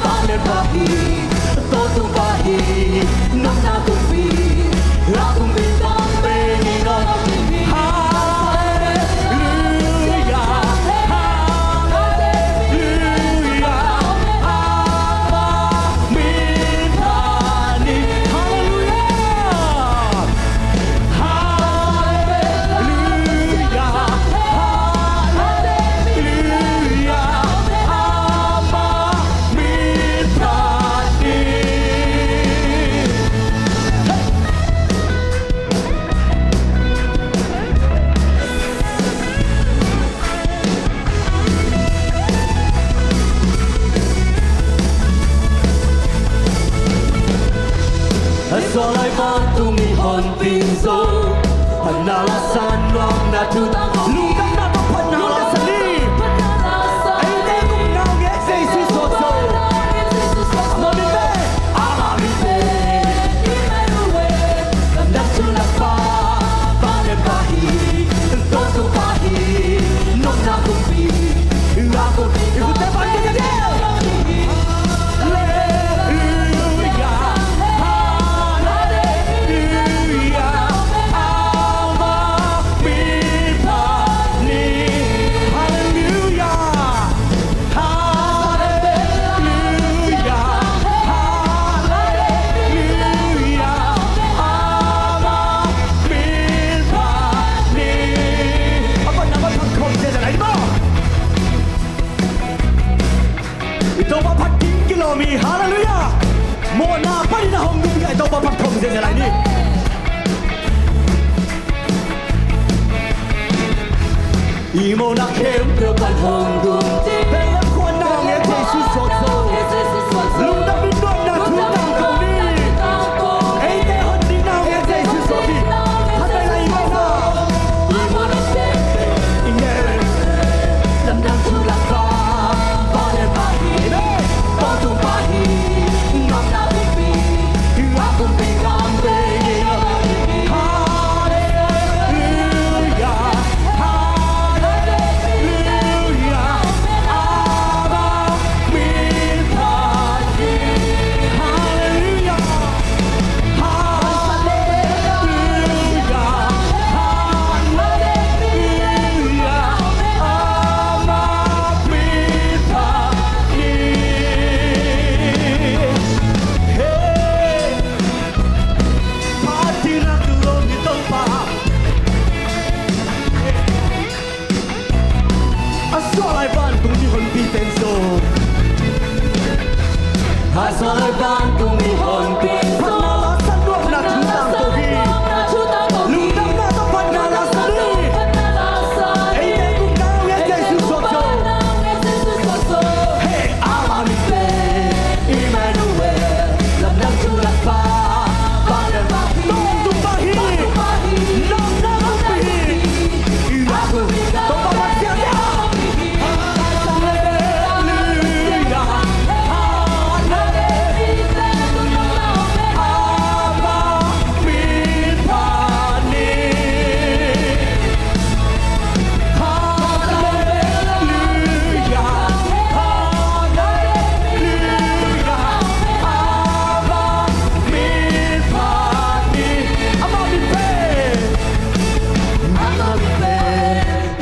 Vanglianpa hi, Tawntung Pa hi, Nopna Kumpi, a kumpi tang pen i nop ding hi. Halleluiah, halleluiah, amah min phat ni. Halleluiah. Halleluiah, halleluiah, amah min phat ni. A suah lai vantung i hong pin zo. Phatna la san, nuamna thu tangko. Lungdamna tawh phatna la san ni. Eite tung naungek Jesu suak zo. Amah min pen, amah min pen Emmanuel, Lamdang Thulakpa, Vanglianpa hi, Tawntung Pa hi, Nopna Kumpi, a kumpi. I khut teh pan ding a ding. Halleluiah, halleluiah, amah min phat ni. Halleluiah. Halleluiah, halleluiah, amah min phat ni. A panna phat khawm ziahziah lai ni maw? I Topa phat ding kilawm hi. Halleluiah. Mawhna panin a hong ding hi a, i Topa phat khawm ziahziah lai ni. I mawhna khempeuh pan hong tung ding. Bethlehem khua naungek Jesu suak zo. Lungdam in nuamna thu tangko ni. Eite hun ding naungek Jesu suak hi. Khatvei lai i mawhna. I mawhna khempeuh. Amen. Lamdang Thulakpa, Vanglianpa hi. Amen. Tawntung Pa hi.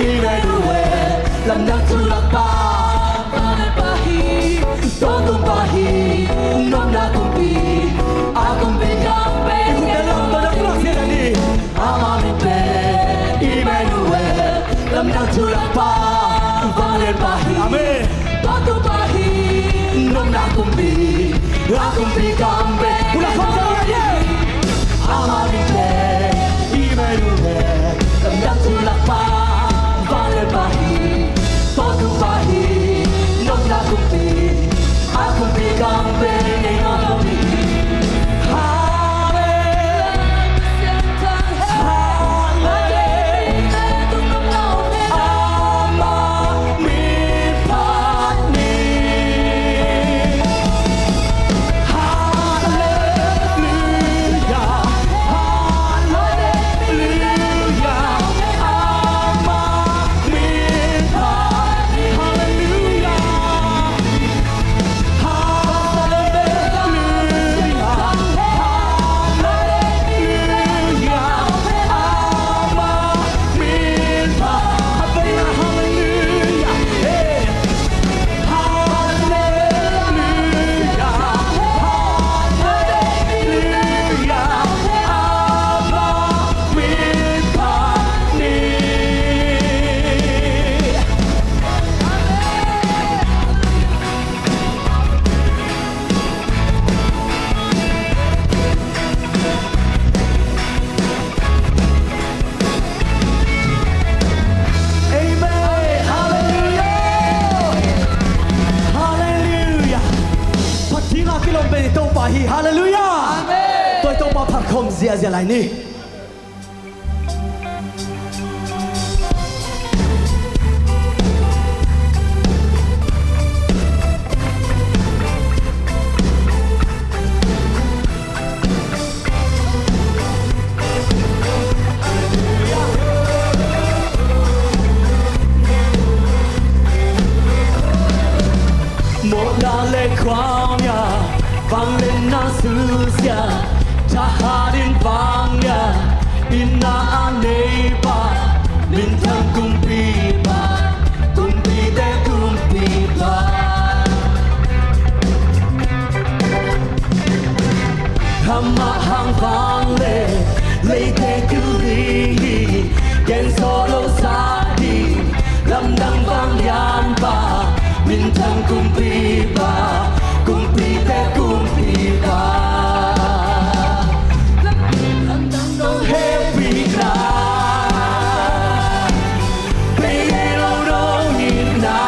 Emmanuel, lamdang thu lakpa, Emmanuel pa hi, Tawntung pa hi, nopna kumpi, a kumpi gam pen. Amah min pen Emmanuel, lamdang thu lakpa, vanglian pa hi. Amen. Tawntung pa hi, nopna kumpi, a kumpi gam pen. Pulak khawm ta hi. Amah min pen Emmanuel, lamdang thu lakpa, vanglian pa hi, Tawntung pa hi, nopna kumpi, a kumpi gam pen. Amen. Amen. Amah min phat ni. Halleluia, halleluia, amah min phat ni. Halleluia, halleluia, halleluia, amah min phat ni. Halleluia. Halleluia, halleluia, amah min phat ni. Amen. Halleluia. Halleluia. Phat ding a kilawm pen i Topa hi. Halleluia. Amen. Tua i Topa phat khawm ziahziah lai ni. Mawhna le khuamial, vangliatna susia, thahat in vanglian, itna a neipa, minthang kumpipa, kumpite kumpipa. Amah hang vanglian, leite gil ding hi, gen sawt lo sa ding, lamdang vanglianpa, minthang kumpipa, kumpite kumpipa. Lamdang nong hehpihna, bei lo nong itna,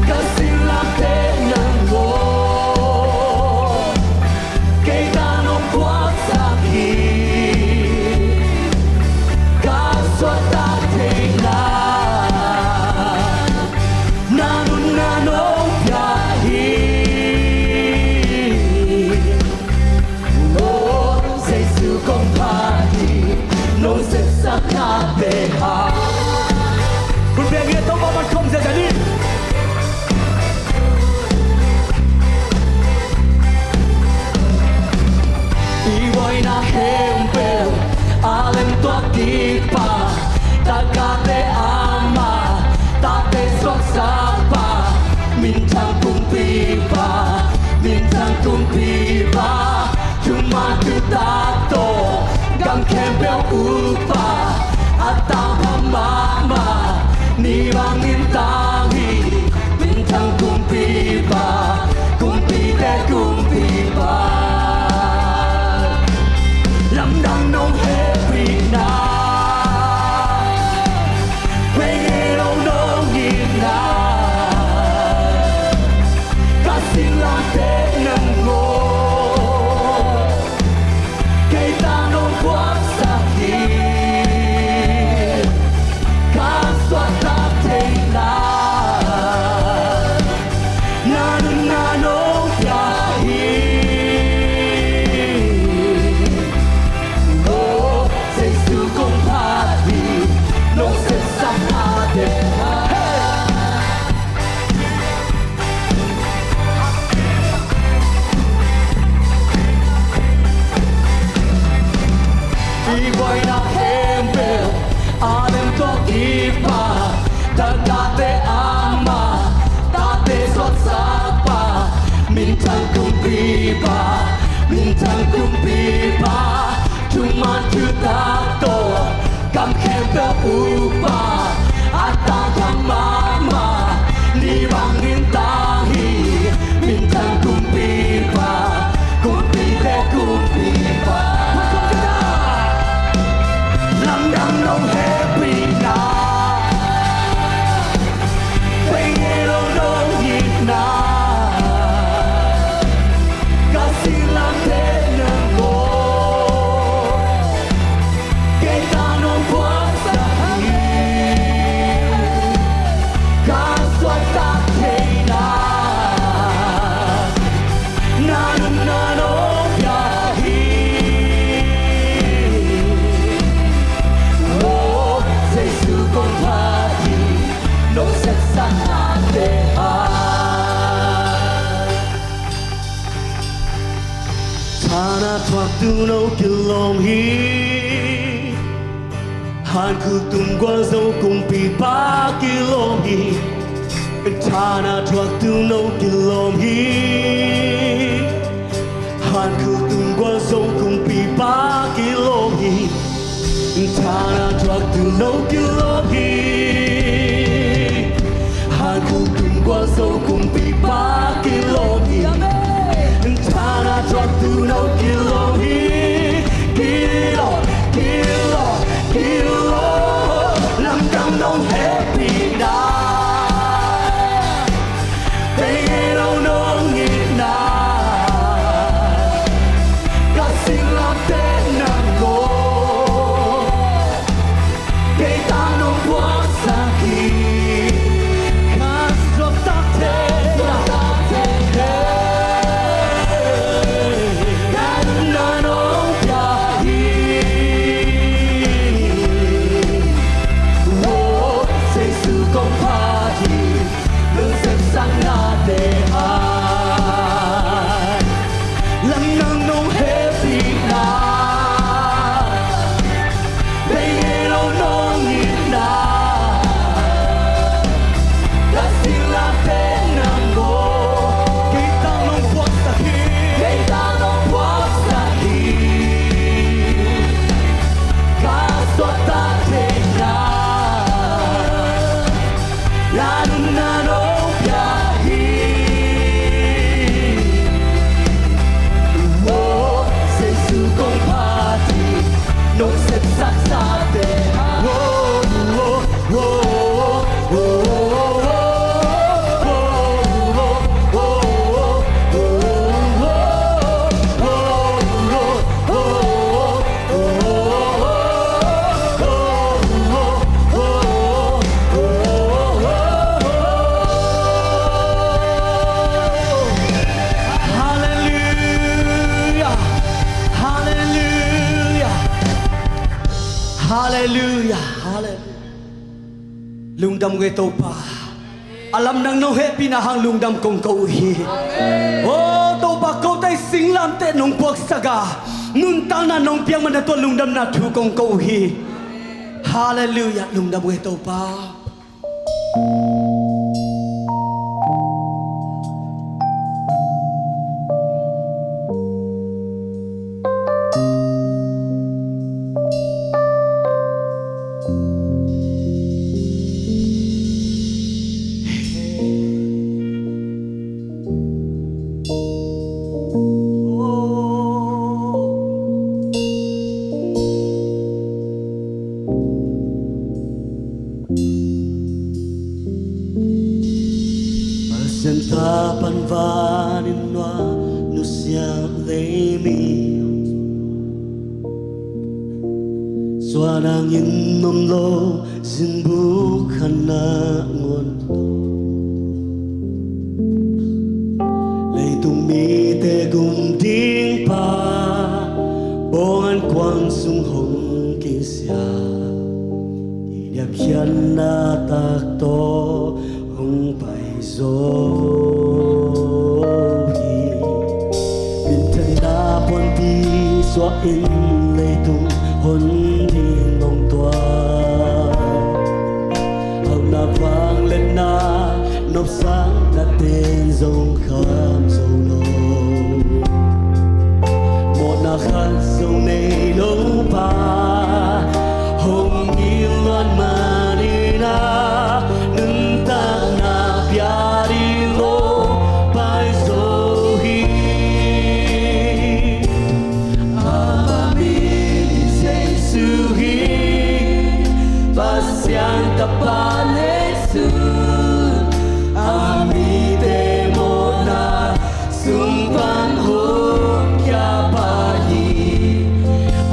ka sinlak teh nang lo. Kei tang nong puaksak hi, ka suahtak theihna, na nunna nong Lamte nang ngaw, kei tang nong puaksak hi. Ka suahtak thei lai, na nunna nong pia hi. Aw, Jesu kong phat hi, nong sepsak nate. Hey! I buaina khempeuh a lemtuak i Pa, taktakte ama, tate suahsakpa, minthang kumpipa, minthang kumpipa, thuman thutak tawh kam khempeuh upa, a tangkhang mahmah, ni bangin tang hi, minthang kumpipa, kumpite kumpipa. Lamdang nong hehpihna, pei ngei lo nong itna, ka singlamteh nang ngaw, kei tang nong puaksak hi. Ka suahtak theihna, na nunna nong pia hi. Aw, Jesu kong phat hi, nong sepsak nate hai. Thana thuaktu nong kilawm hi. Hankhuk tung gualzo kumpipa kilawm hi. Thana thuaktu nong kilawm hi. Hankhuk tung gualzo kumpipa kilawm hi. Thana thuaktu nong kilawm hi. Hankhuk tung gualzo kumpipa kilawm hi. Amen. Thana thuaktu nong kilawm hi. Kilawm, kilawm, kilawm. Lamdang nong hehpihna, pei ngei lo nong itna, ka singlamteh nang ngaw, kei tang nong puaksak hi. Ka suahtak theihna, ka nunna nong pia hi. Aw, Jesu kong phat hi, nong sepsak nate hai. Lamdang nong hehpihna, pei ngei lo nong itna, ka singlamteh nang ngaw, kei tang nong puaksak hi. Kei tang nong puaksak hi. Ka suahtak theihna, na nunna nong pia hi. Aw, Jesu kong phat hi, nong sepsak sate. Aw, aw, aw, aw. Halleluia. Halleluia. Halleluia. Halleluia. Lungdam uh e Topa. A lamdang nong hehpihna hang lungdam kong ko uh hi. Aw Topa, kote singlamteh nong puaksak a, nuntakna nong piak man a tua lungdamna thu kong ko uh hi. Halleluia. Lungdam uh e Topa. Nangin om lo zingbuk khat nangawn, leitung mite gum ding pa, bawng an kuang sung hong kisia, i diamkhiatna tak tawh hong pai zo hi. Minthanna puanpi suahin leitung hon ding hong tuak. Hauhna, vangliatna, nopsakna ten zong kham zo lo. Mawhna khat zong nei lo pa hong ngim luat manin ah, nuntakna pia ding hong pai zo hi. Ama min Jesu hi, Pasian Tapa Jesu, a mite mawhna sung pan hong kia pa hi.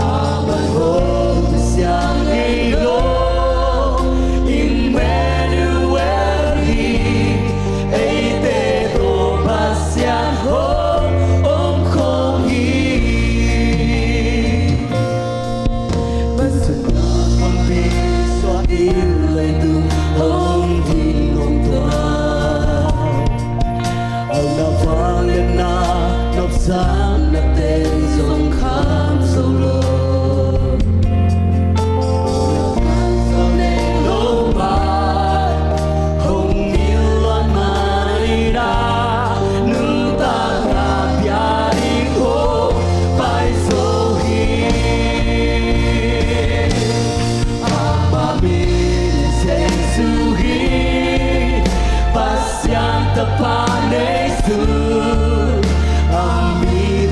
Aman hong Pasian hi lo, Emmanuel hi, eite tawh Pasian hong om khawm hi. Pasian a puanpi suahin leitung hong ding hong tuak. Hauhna, vangliatna, nopsakna ten zong kham zo lo. Lo pa hong ngim luat manin ah, nuntakna pia ding hong pai zo hi. Ama min Jesu hi, Pasian Tapa Jesu, a mi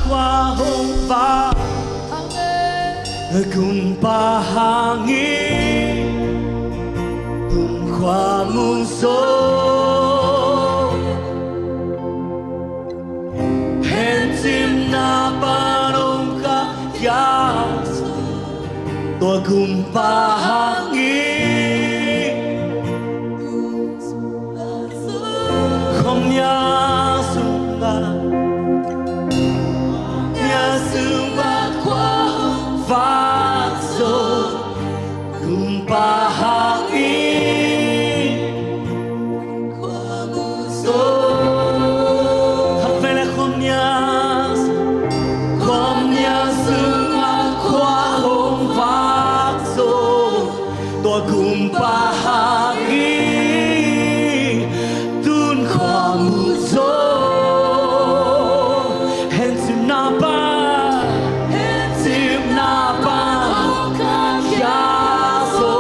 Khua hong vak, Kumpa hangin kumkhua mu zo. Hencimna pan hong khakhia zo, tua Kumpa hangin. Khuamial sungah, khuamial sungah khua hong vak zo, Kumpa hangin khua mu zo. Khat vei leh khuamial, khuamial sungah khua hong vak zo, tua Kumpa hangin tu-in khua mu zo. Hencimna pan, hencimna pan hong khakhia zo,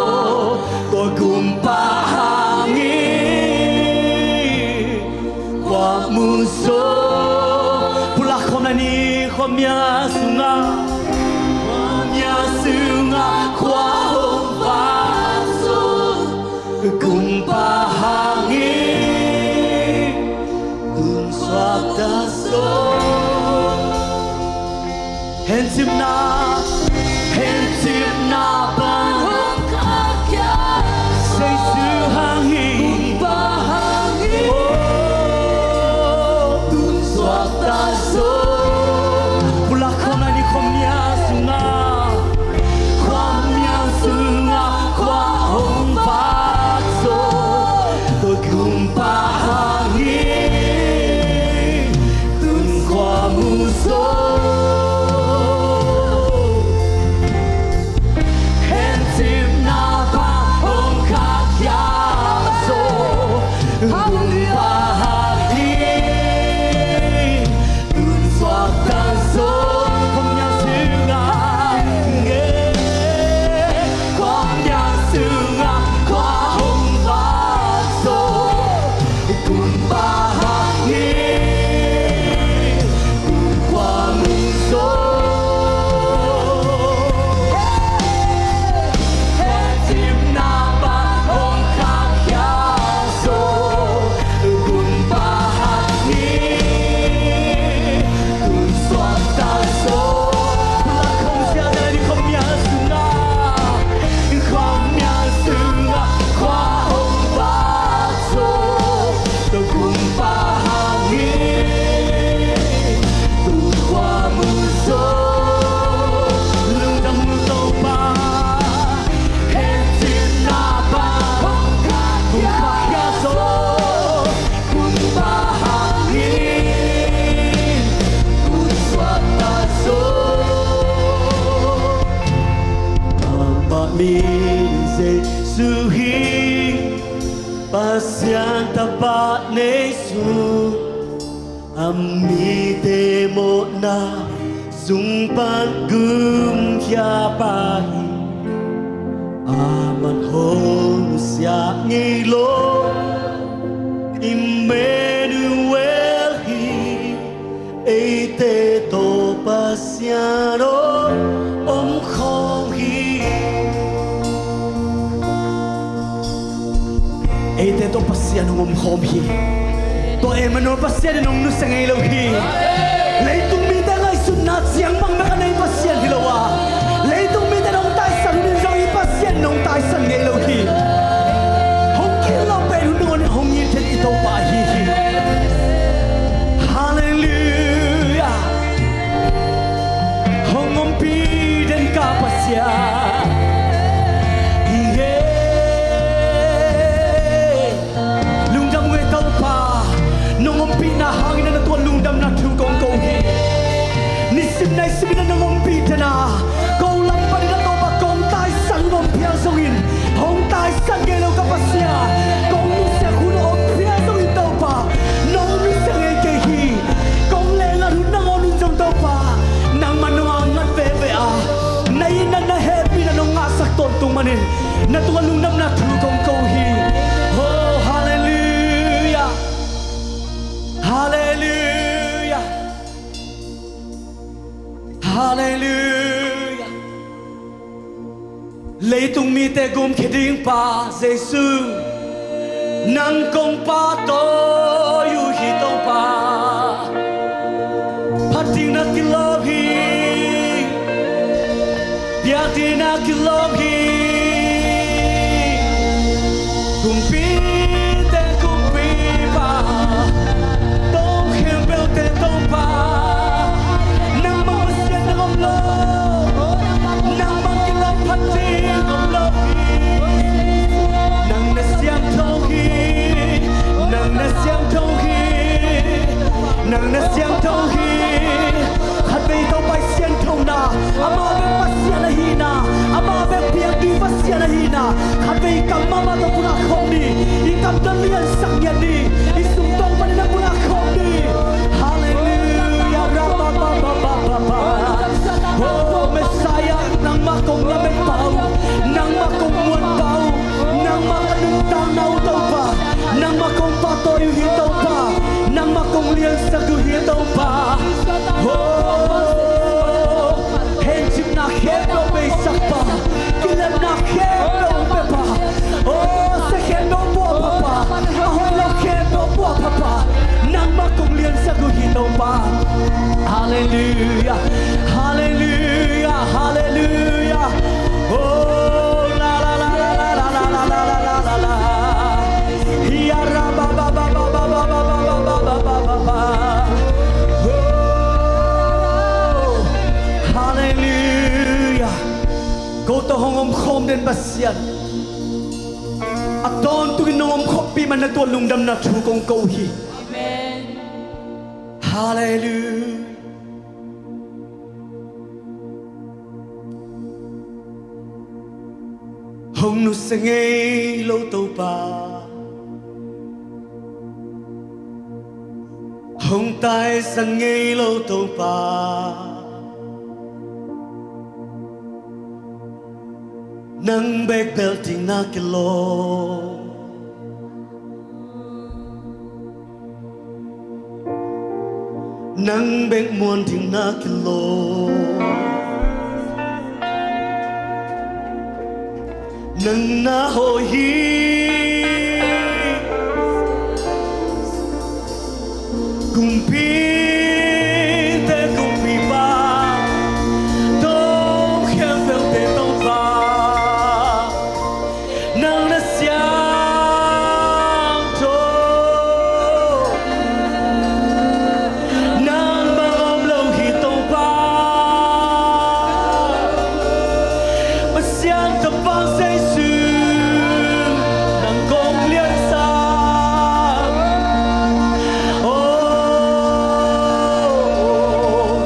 tua Kumpa hangin khua mu zo. Pulak khawm lai ni. Khuamial sungah, khuamial sungah khua hong vak zo, Kumpa hangin tu-in suakta zo. Hencimna, hencimna pan hong khakhia zo, Jesu hangin, Kumpa hangin, oh, tu-in suakta zo. Pulak khawm lai ni. Khuamial sungah, khuamial sungah khua hong vak zo, tua Kumpa hangin tu-in khua mu zo. Hencimna pan hong khakhia zo, Kumpa hangin tu-in suakta zo. Khuamial sungah, khuamial sungah khua hong vak zo, Kumpa hangin khua mu zo. Hencimna pan hong khakhia zo, Kumpa hangin tu-in suakta zo. Pulak khawm lai ni. Khuamial sungah, khuamial sungah khua hong vak zo, tua Kumpa hangin tu-in khua mu zo. Lungdam, Topa. Hencimna pan hong khakhia zo, Kumpa hangin tu-in suakta zo. Amah min Jesu hi, Pasian Tapa nei sun, a mite mawhna sung pan gumkhia pa hi. Aman hong nusia ngei lo, Emmanuel hi, eite tawh Pasian hong omkhawm hi. Eite tawh Pasian hong omkhawm hi. Tua Emmanuel Pasian in hong nusia ngei lo hi. Leitung mite ngaihsutna ciang bang bek a nei Pasian hi lo a, leitung mite in hong taisan hun in zong i Pasian in hong taisan ngei lo hi. Hong kihel lo pen hun nangawn in hong it theih i Topa ahi hi. Halleluiah. Hong ompih den ka Pasian hi e. Lungdam ung ei Topa, nong ompihna hangin na tuan lungdamna thu kong ko hi. Nisim naisim in nong ompih den a, ko lam panin a Topa kong taisan hun om phial zongin, hong taisan ngei lo ka Pasian, kong nusiat hun om phial zongin Topa, nong nusia ngei kei hi. Kong leh ngat hun nangawn un zong Topa, nangman nong a ngat veve a, na itna na hehpihna nong ngahsak tawntung manin na tungah lungdamna thu kong ko hi. Oh, halleluiah. Halleluiah. Halleluiah. Leitung mite gumkhia ding Pa Jesu, nang kong pahtawi uh hi Topa. Phat ding na kilawm hi. Piak ding na kilawm hi. Kumpite kumpipa, tong khempeuhte Topa, nangmah Pasian nang om lo. Nangmah kilawm phat ding om lo hi. Nang na siangtho hi. Nang na siangtho hi. Nang na siangtho hi. Khatvei Topa i sianthona, amah bek Pasian ahihna, amah bek piak ding Pasian ahihna, khatvei i kam mahmah tawh pulak khawm ni. I kam tawh liansak ngiat ni. I sungtawng panin na pulak khawm ni. Halleluiah. Rabababababa. Oh Messiah, nangmah kong lametpa uh, nangmah kong muanpa uh, nangmah ka nuntakna uh Topa, nangmah kong pahtawi uh hi Topa, nangmah kong liansak uh hi Topa. Oh, hencipna khempeuh beisakpa, kilemna khempeuh pepa, oh, sia khempeuh puahphapa, a hoih lo khempeuh puahphapa, nangmah kong liansak uh hi Topa. Halleluiah. Halleluiah. Halleluiah. Oh, la, la, la. Hia, ra, ba, ba. Oh, halleluiah. Ko tawh hong omkhawm den Pasian, a tawntung in nong omkhawmpih man na tua lungdamna thu kong ko hi. Amen. Halleluiah. Hong nusia ngei lo Topa, hong taisan ngei lo Topa, nang bek belh ding na kilawm. Nang bek muan ding na kilawm. Nang na hoih hi. Kumpite kumpipa, tong khempeuhte Topa, nang na siangtho. Nangmah om lo hi Topa. Pasian Tampang Jesu, nang kong liansak. Oh,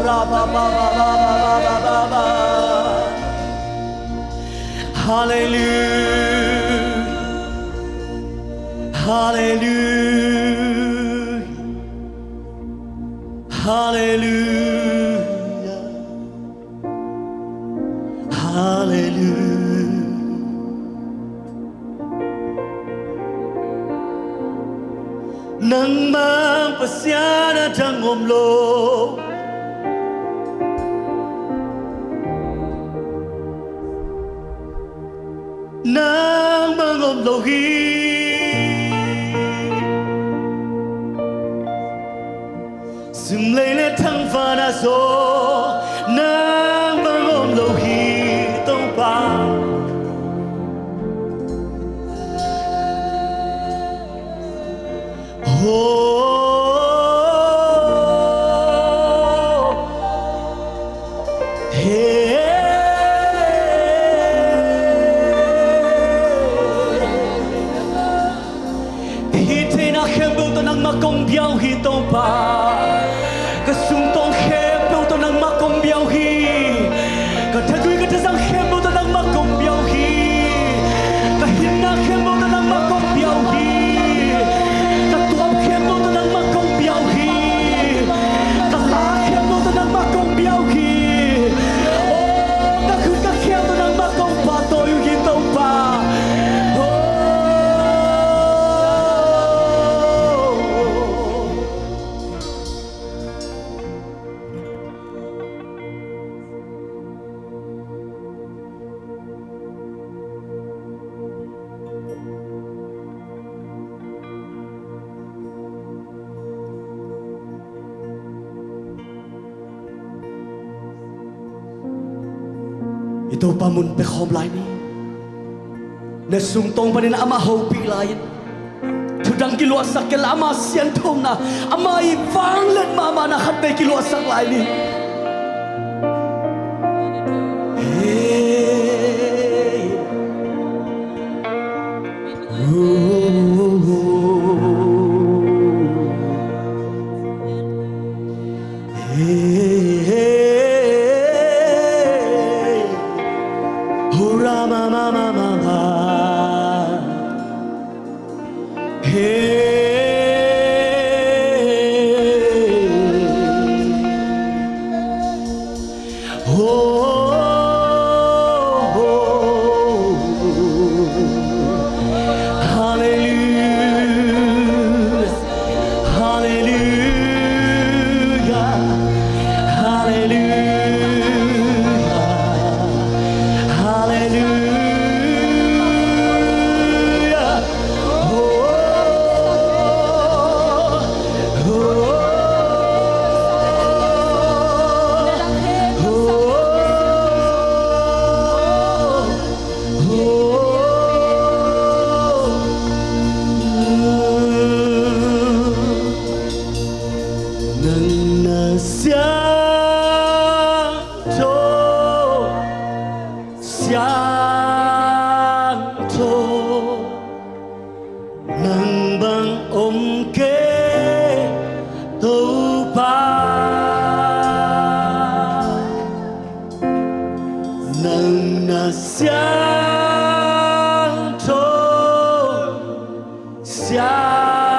ra, ba, ba. Halleluiah. Halleluiah. Halleluiah. Halleluiah. Nangmah Pasian a dang om lo. Nangmah om lo hi. Sum lei le thangvana zaw nangmah om lo hi Topa. Oh, hey. Hih theihna khempeuh tawh nangmah kong bia uh hi Topa. Ka sungtawng khempeuh tawh nangmah kong bia uh hi. Ka thagui ka thazang khempeuh tawh nangmah kong bia uh hi. Ka hinna khempeuh tawh nangmah kong bia uh hi. Ka tuam khempeuh tawh nangmah kong bia uh hi. Ka la khempeuh tawh nangmah kong bia uh hi. Oh, ka khut ka khel tawh nangmah kong pahtawi uh hi Topa. Oh. I Topa mun pia khawm lai ni. Na sungtawng panin amah hopih lai-in, thudang kiluahsak kei la, ama sianthona, ama i vangliat mahmahna khatvei kiluahsak lai ni. Hey. Hallelujah. Hallelujah. Hallelujah. Hallelujah. Oh, oh, oh. Nang na siangtho, siangtho, nang bang om kei Topa. Nang na siangtho, siangtho,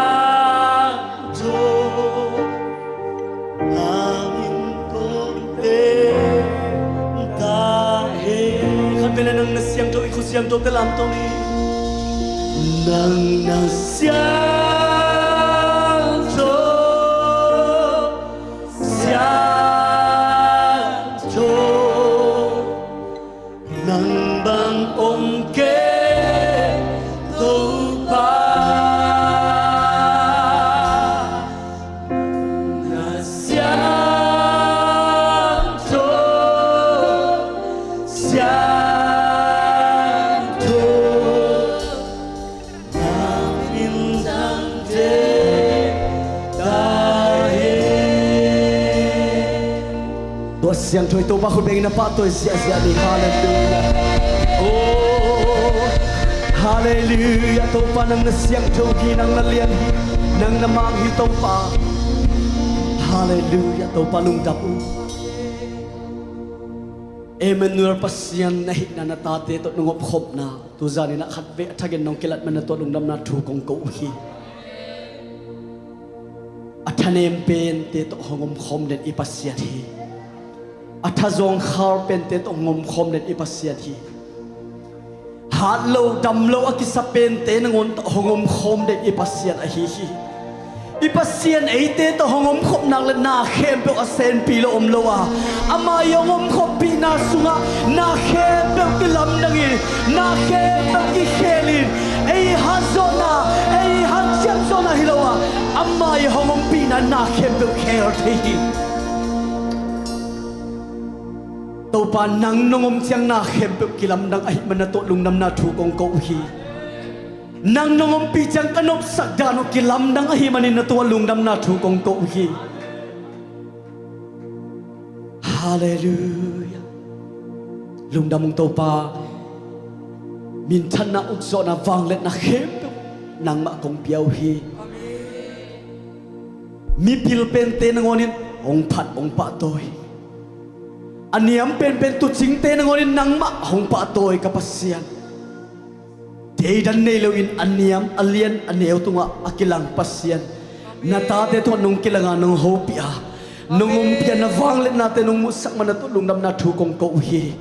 na min kong teng ta hen. Khat vei le, nang na siangtho, i khut siangthote lamto ni. Nang na siangtho, siangtho, nang bang om kei Topa. Na siangtho, siangtho, Tua siangtho i Topa khut bengin a pahtawi ziahziah ni. Halleluiah. Oh, halleluiah. Topa nang na siangtho hi, nang na lian hi, nang na mang hi Topa. Halleluiah. Topa lungdam uh. Emmanuel Pasian na hihna, na tate tawh nong omkhopna, tuzan in ah khatvei a thagen nong kilat man na tuat lungdamna thu kong ko uh hi. A thanem pente tawh hong omkhawm den i Pasian hi. A thazawng khal pente tawh hong omkhawm den i Pasian hi. Hat lo dam lo a kisa pente nangawn tawh hong omkhawm den i Pasian ahi hi. I Pasian eite tawh hong omkhop nak le na khempeuh a senpi lo om lo a, ama i hong omkhoppihna sungah na khempeuh kilamdangin, na khempeuh kikhelin, ei hatzawhna, ei hanciam zawhna hi lo a, ama i hong ompihna na khempeuh khel thei hi. Topa, nang nong om ciang na khempeuh kilamdang ahih man na tuat lungdamna thu kong ko uh hi. Nang nong ompih ciang ka nopsak dan uh kilamdang ahih manin na tuat lungdamna thu kong ko uh hi. Halleluiah. Lungdam ung Topa. Minthanna, ukzawhna, vangliatna khempeuh nangmah kong pia uh hi. Mipil pente nangawnin hong phat hong pahtawi, a niam penpen tuucingte nangawnin nangmah hong pahtawi ka Pasian. Deidan nei loin a niam a lian a neu tungah a kilang Pasian, na tate tungah nong kilanga nong hopih a, nong ompih a, na vangliatnate nong muhsak man na tuat lungdamna thu kong ko uh hi.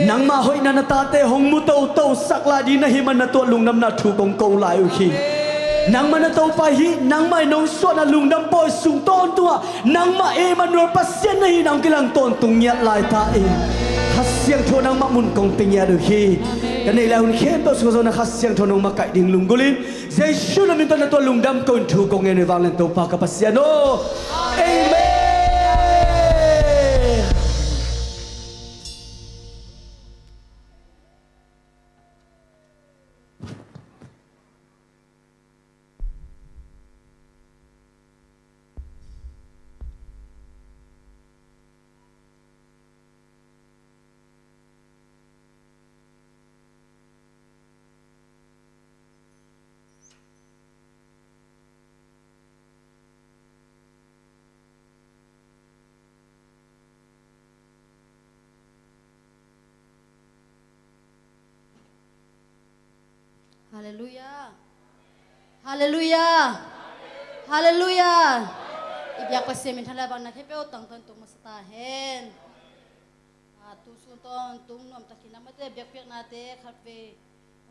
Nangmah hoihna na tate hong mu totosak lai ding na hih man na tuat lungdamna thu kong ko lai uh hi. Nangmah na Topa hi, nangmah in nong suahna lungdam pawi sung tawntungah nangmah Emmanuel Pasian na hihna hong kilang tawntung ngiat lai ta in, Kha Siangtho nangmah mun kong pia ngiat uh hi. Ka neih lai hun khempeuh sungah zong na Kha Siangtho nong makaih ding lunggulhin, Jesu na min tawh na tuat lungdam ko in thu kong ngen uh hi, vanglian Topa ka Pasian aw. Amen. Halleluiah. Halleluiah. Halleluiah. I biak Pasian minthanna le bangna khempeuh tangtawn tung masa ta hen. Ah, tu sun tawntung nuam takin a mate biakpiaknate khatvei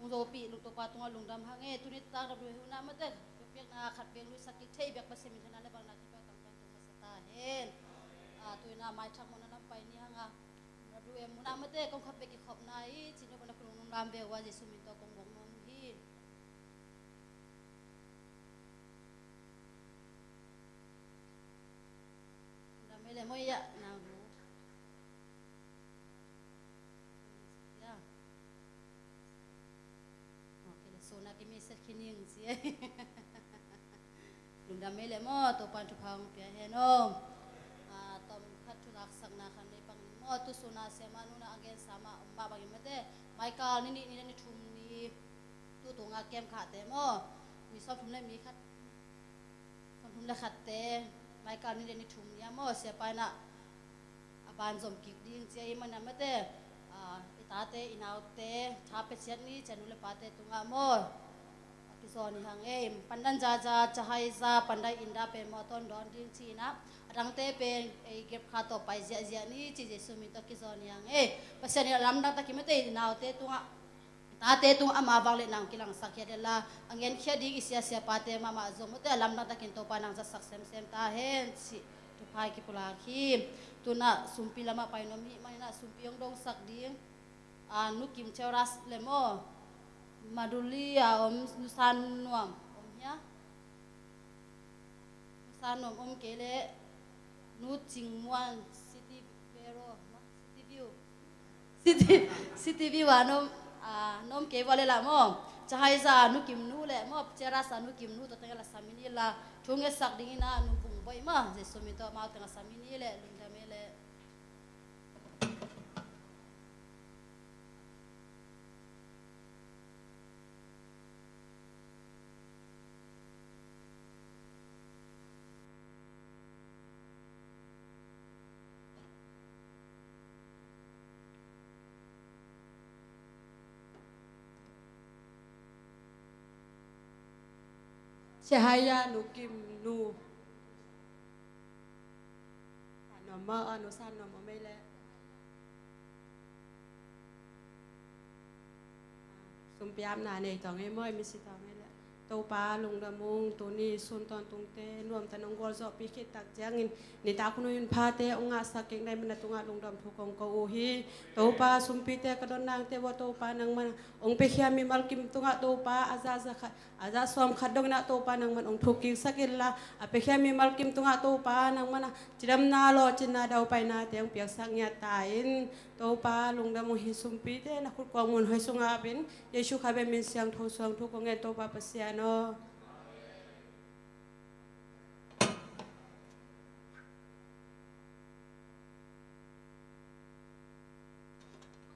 hong zopih lungtopa tungah lungdam hang e. Tuni tak dap duh huna mate biakpiakna khatvei hong luisak kik thei biak Pasian minthanna le bangna khempeuh tangtawn tung masa ta hen. Ah, tu ina mai thak mawhna lam pai ni hang a. Dap duh em huna mate kong khatvei kikhopna i cin deuh bangna kong lungdam ve ua Jesu min tawh kong mawk nuam hi. Lungdam e le maw ia nang hu. Ia. Maw kei le sona kei message kei ning ci e. Lungdam e le maw Topan thupha hong pia hen aw. Ah, tom khat thu laksakna khan nei pang ning maw tu sona siama nuna a gensa mah om mah bangin mate. Maikal ni nih ni le ni thum ni tu tunga kem khahte maw. Mi sawmthum le mi khat sawmthum le khatte maikal ni le ni thum ni a maw siapa ina a ban zom kik ding cia i man a mate. Ah, i tate i naute tha pia ciat ni cia nu le pate tungah maw. A kizaw ni hang ei pandan zaza cahaiza pandai inda pen maw tawn dawn ding ci ina a dangte pen ei gep kha tawh pai ziahziah ni ci Jesu min tawh a kizaw ni hang ei. Pasian in a lamdang takin mate i naute tungah tate tung ama vang le nang kilangsak hiat le la a ngenkhiat ding i siasia pate mahmah zong mute a lamdang takin Topa nang zatsak semsem ta hen cih thupha i kipulak hi. Tuna sumpi lamah pai nuam hi manina sumpi hong dongsak ding a Nu Kim Cheras le maw Maduli a om Nu San Nuam om hia. Sa nom om kei le Nu Cing Muan City Vero maw City View City City View a nom a nom kei vua le la maw. Cahaiza Nu Kim Nu le maw Cheras a Nu Kim Nu tawh tengah la samin i la thu ngetsak dingin a Nu Vung Boih maw Jesu min tawh amau tengah samin i le lungdam e le. Cahaiza Nu Kim Nu. Sa nom maw a Nu San Nom om ei le. Sumpiapna nei tawng ei maw i misi tawng ei le. Topa lungdam ung tuni sun tawntungte nuamta nong gualzawhpih khit tak ciangin nitak hun hun phate ong ngahsak kik nai mana tungah lungdam thu kong ko uh hi. Topa sumpite ka don nangte vua Topa nangmana ong piakhia mimal kim tungah Topa a zahza khat a zah suam khat dongin ah Topa nangman ong thuk kiksak inla a piakhia mimal kim tungah Topa nangman ah cidamna lawhcinna daupainate ong piaksak ngiat ta in. Topa lungdam ung hi sumpite na khutkuang mun hoi sungah apin Jesu kha be min siangtho suang thu kong ngen Topa Pasian aw.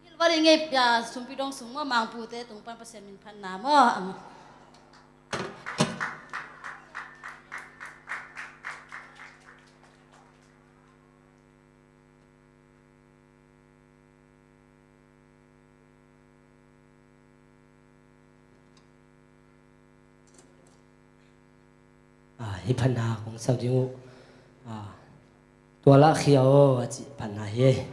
Hilh val i ngei pia sumpi dong sung maw mangpute tung pan Pasian min phatna maw. Ah, hih phatna kong sau ding uh. Ah, tua lahkhia aw a cih phatna hi.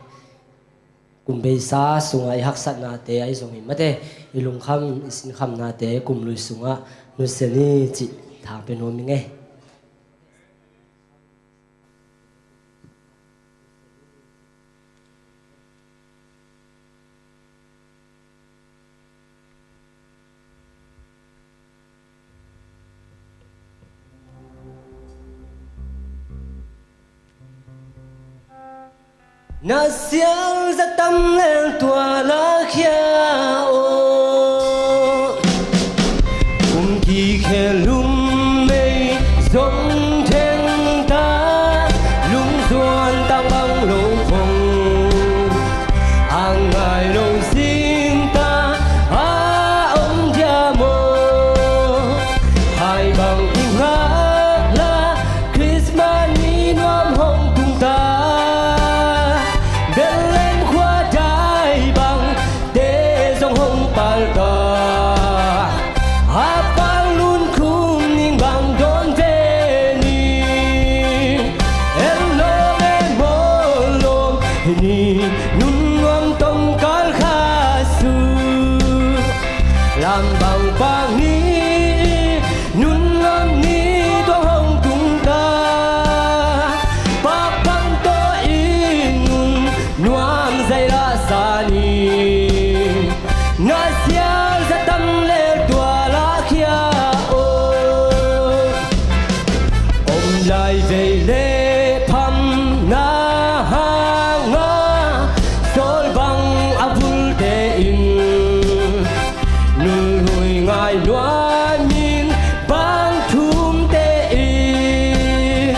Kum beisa sungah i haksatnate ahi zongin mate i lungkham i sinkhamnate kum lui sungah nusia ni cih thang pe nuam ing ei. Na sial za tam leng tua la khia aw. Kum kikhe lum mei zong theng ta, lungzuan tang bang lo phong a ngai lo zing ta a om dia maw? Hai bang i ngak la Christmas ni nuam hong tung ta. Bethlehem khua dai bang te Ni nun nuam tawm kal kha sung, lam bang pak ni, nun nuam ni tuang hong tung ta. Pak bang tawh i nun nuam zai lah sa ni. Na sial za tam le tua lah khia aw. Om lai vei le phamna hanga sawl bang a vulte in, nulhui ngai nuamin bang thumte in,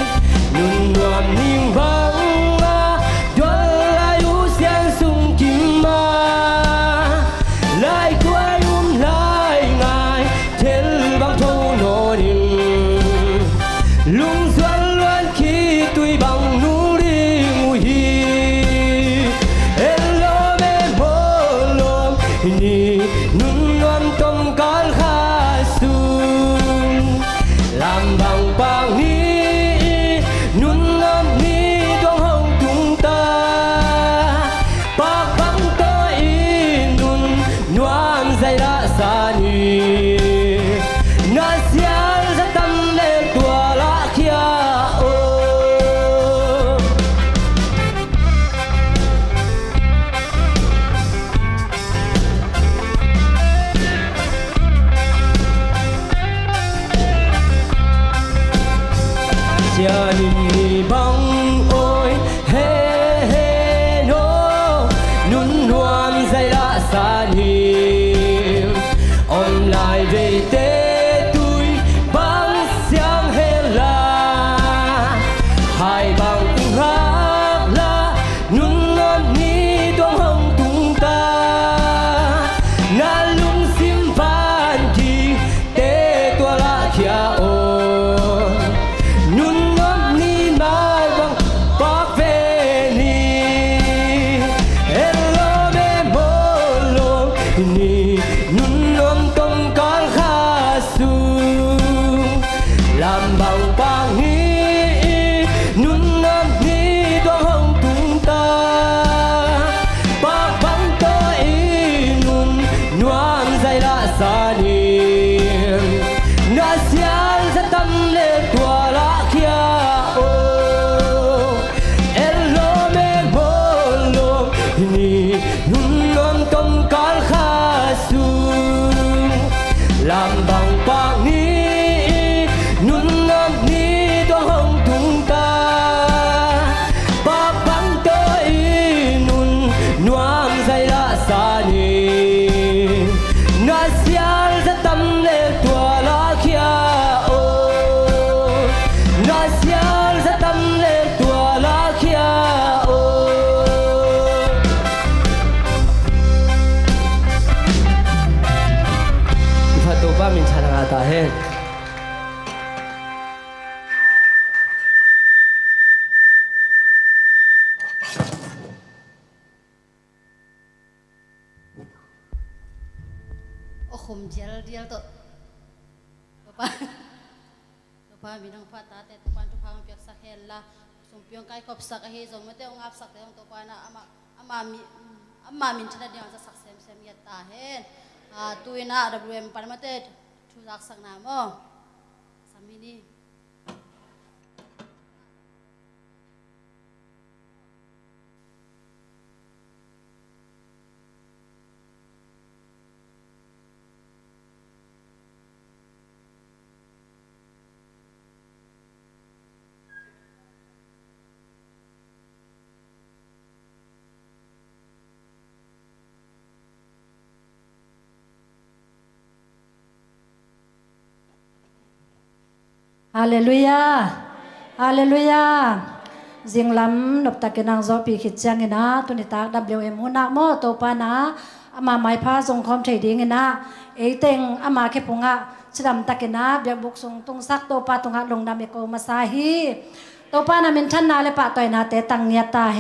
nun nuam ning banga dual lai uh sian sung kim a, lai kuai um lai ngai thel bang tho nawnin, lungzual luan khitui bang nul ding uh hi. Ellawm e mawlawm ni, nun nuam tawm kal kha sung, lam bang pak ni, nun nuam ni tuang hong tung ta. Pak bang tawh i nun nuam zai lah sa ni. Na sial za tam le tua lah khia aw. Sianin ni bang awi he he no, nun nuam zai lah sa ni. Om lai veite tui bang siang he la, hai bang ung hak la, nun nuam ni tuang hong tung ta. Na lungsim van kik te tua lah khia aw. Nun nuam ni mai bang pak ve ni. Ellawm e mawlawm ni, nun nuam tawm kal kha sung, lam bang pak ni, nun nuam ni tuang hong tung ta. Pak bang tawh i nun nuam zai lah sa ni. Na sial za tam le tua lah khia aw. Ellawm e mawlawm ni, nun nuam tawm kal kha sung, lam bang pak ni, nun nuam ni tuang hong tung ta. Pak bang tawh i nun nuam zai lah sa ni. Na sial za tam le tua lah khia aw. Na sial za tam le tua lah khia aw. Kiphat Topa min thang a ta hen. Aw khum dialdial tawh. Topa, Topa min hong phat tate, Topa in thupha hong piaksak hen la, sumpi hong kaikhopsak ahi zong, mate hong apsakte hong Topa in ama, ama mi, ama minthanna ding hong zasak semsem ngiat ta hen. Ah, tu in ah W M pan mate thu zaksakna maw. Sam hi ni. Halleluiah. Halleluiah. Zinglam noptakin ang zawhpih khit ciangin ah, tuni tak W M hun ah maw, Topa in ah ama maipha zongkhawm thei dingin ah, eiteng ama khephung ah cidamtakin ah biakbuk sung tungsak Topa tungah lungdam i ko masa hi. Topa in ah minthanna le pahtawinate tang ngiat ta